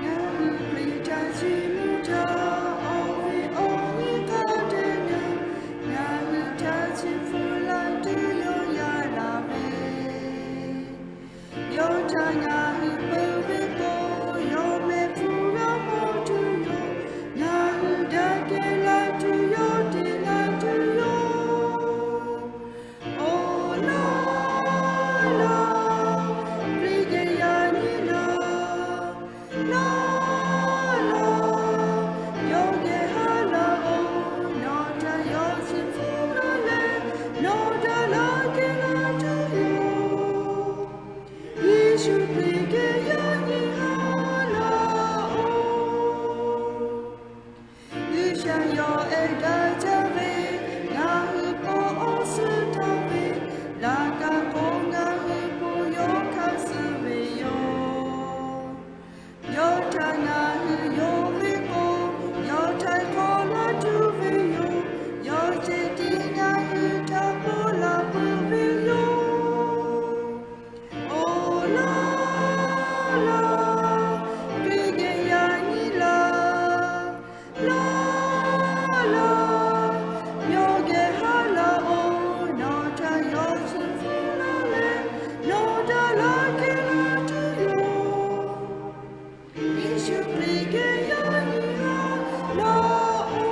Ngaˬ hui Hkriꞈ htaꞈ chiˇ mvuh htaˇ, awˬ viˉ awˬ nyi hk'a dehꞈ ngaˬ hui htaꞈ chiˇ mvuh laˇ tuˬ yawˇ yaˇ laˬ ve, yawˇ htaꞈ ngaˬ hui peuˬ ve k'o, yawˇ meh Ca yawˇ ehˉ daꞈ jaˇ ve, ngaˬ hui po awˬ suhˉ htaˇ ve, laꞈ ka k'o ngaˬ hui po yawˇ hkanˇ suh ve yoˬ. Yawˇ htaꞈ ngaˬ hui yonˍ ve k'o, yawˇ htaiˍ hk'awꞈ laˇ tuˬ ve yoˬ. Yawˇ ceh tiˉ ngaˬ hui htaꞈ pawˆ la peuˬ ve yoˬ. Awˬ laˇ laˇ, Hkriꞈ geh yaꞈ nyi laˇ. Laˇ laˇ, yawˇ geh haˉ laˇ-oˬ. Nawˬ htaꞈ yawˇ chi hpfuhˇ laˇ leh, nawˬ daꞈ laˇ kehˬ laˇ tuˬ yoˬ. Yeˍsuˆ Hkriꞈ geh yaꞈ nyi haˉ laˇ-oˬ.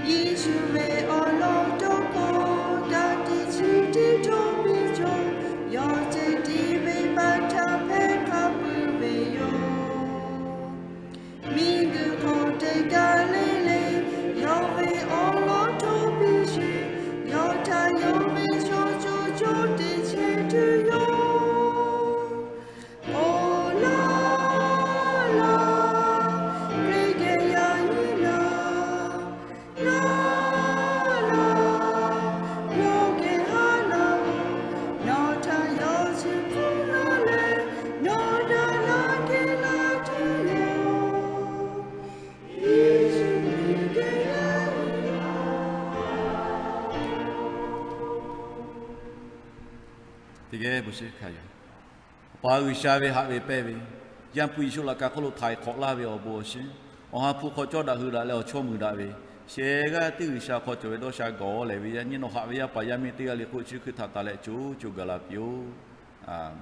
Yeˍsuˆ ve awˬ lawn dawˇ hkawˇ ka tiꞈ chi tiˉ cawˇ piˇ cawˇ, yawˇ ceh tiˉ ve pa htaꞈ hpehˇ hk'a peuˬ ve yoˬ. Miˬguiˬ hk'oˆ teˇ kaˬ le le, yawˇ ve awˬ lawn hto piˇ sheˍ. Yawˇ htaꞈ yonˍ ve chaw co co teˇ chehˇ tuˬ yoˬ. Awˬ laˇ laˇ, Hkriꞈ geh yaꞈ nyi laˇ. Laˇ laˇ, yawˇ geh haˉ laˇ-oˬ. Nawˬ htaꞈ yawˇ chi hpfuhˇ laˇ leh, nawˬ daꞈ laˇ kehˬ laˇ tuˬ yoˬ. Yeˍsuˆ Hkriꞈ geh yaꞈ nyi laˇ. Teˇ geh bon shiˍ hkanˍ yoˬ. Awˬ pa G'uiˬsha ve haꞈ ve pehnˇ ve, Yaˇ hpu Yeˍsuˆ laꞈ ka hk'oˆ lo htaiˍ hk'awꞈ laˇ ve awˬ bon awˬ shiˍ, Awˬ ha hpu hk'aw cawˇ daꞈ hui daꞈ leh awˬ chawˇ muiˬ daꞈ ve, shehˍ g'aˇ tiˉ G'uiˬsha hk'aw cawˬ ve dawˇ sha gawˬ lehˬ ve yaˇ nyi nawˬ haꞈ ve yaˇ paˍ yaˇ miˇ teˇ g'aˇ le k'o, Yeˍsuˆ Hkriꞈ htaꞈ tanˬ leh co co gaˬ la piˇ-oˆ. Aˬ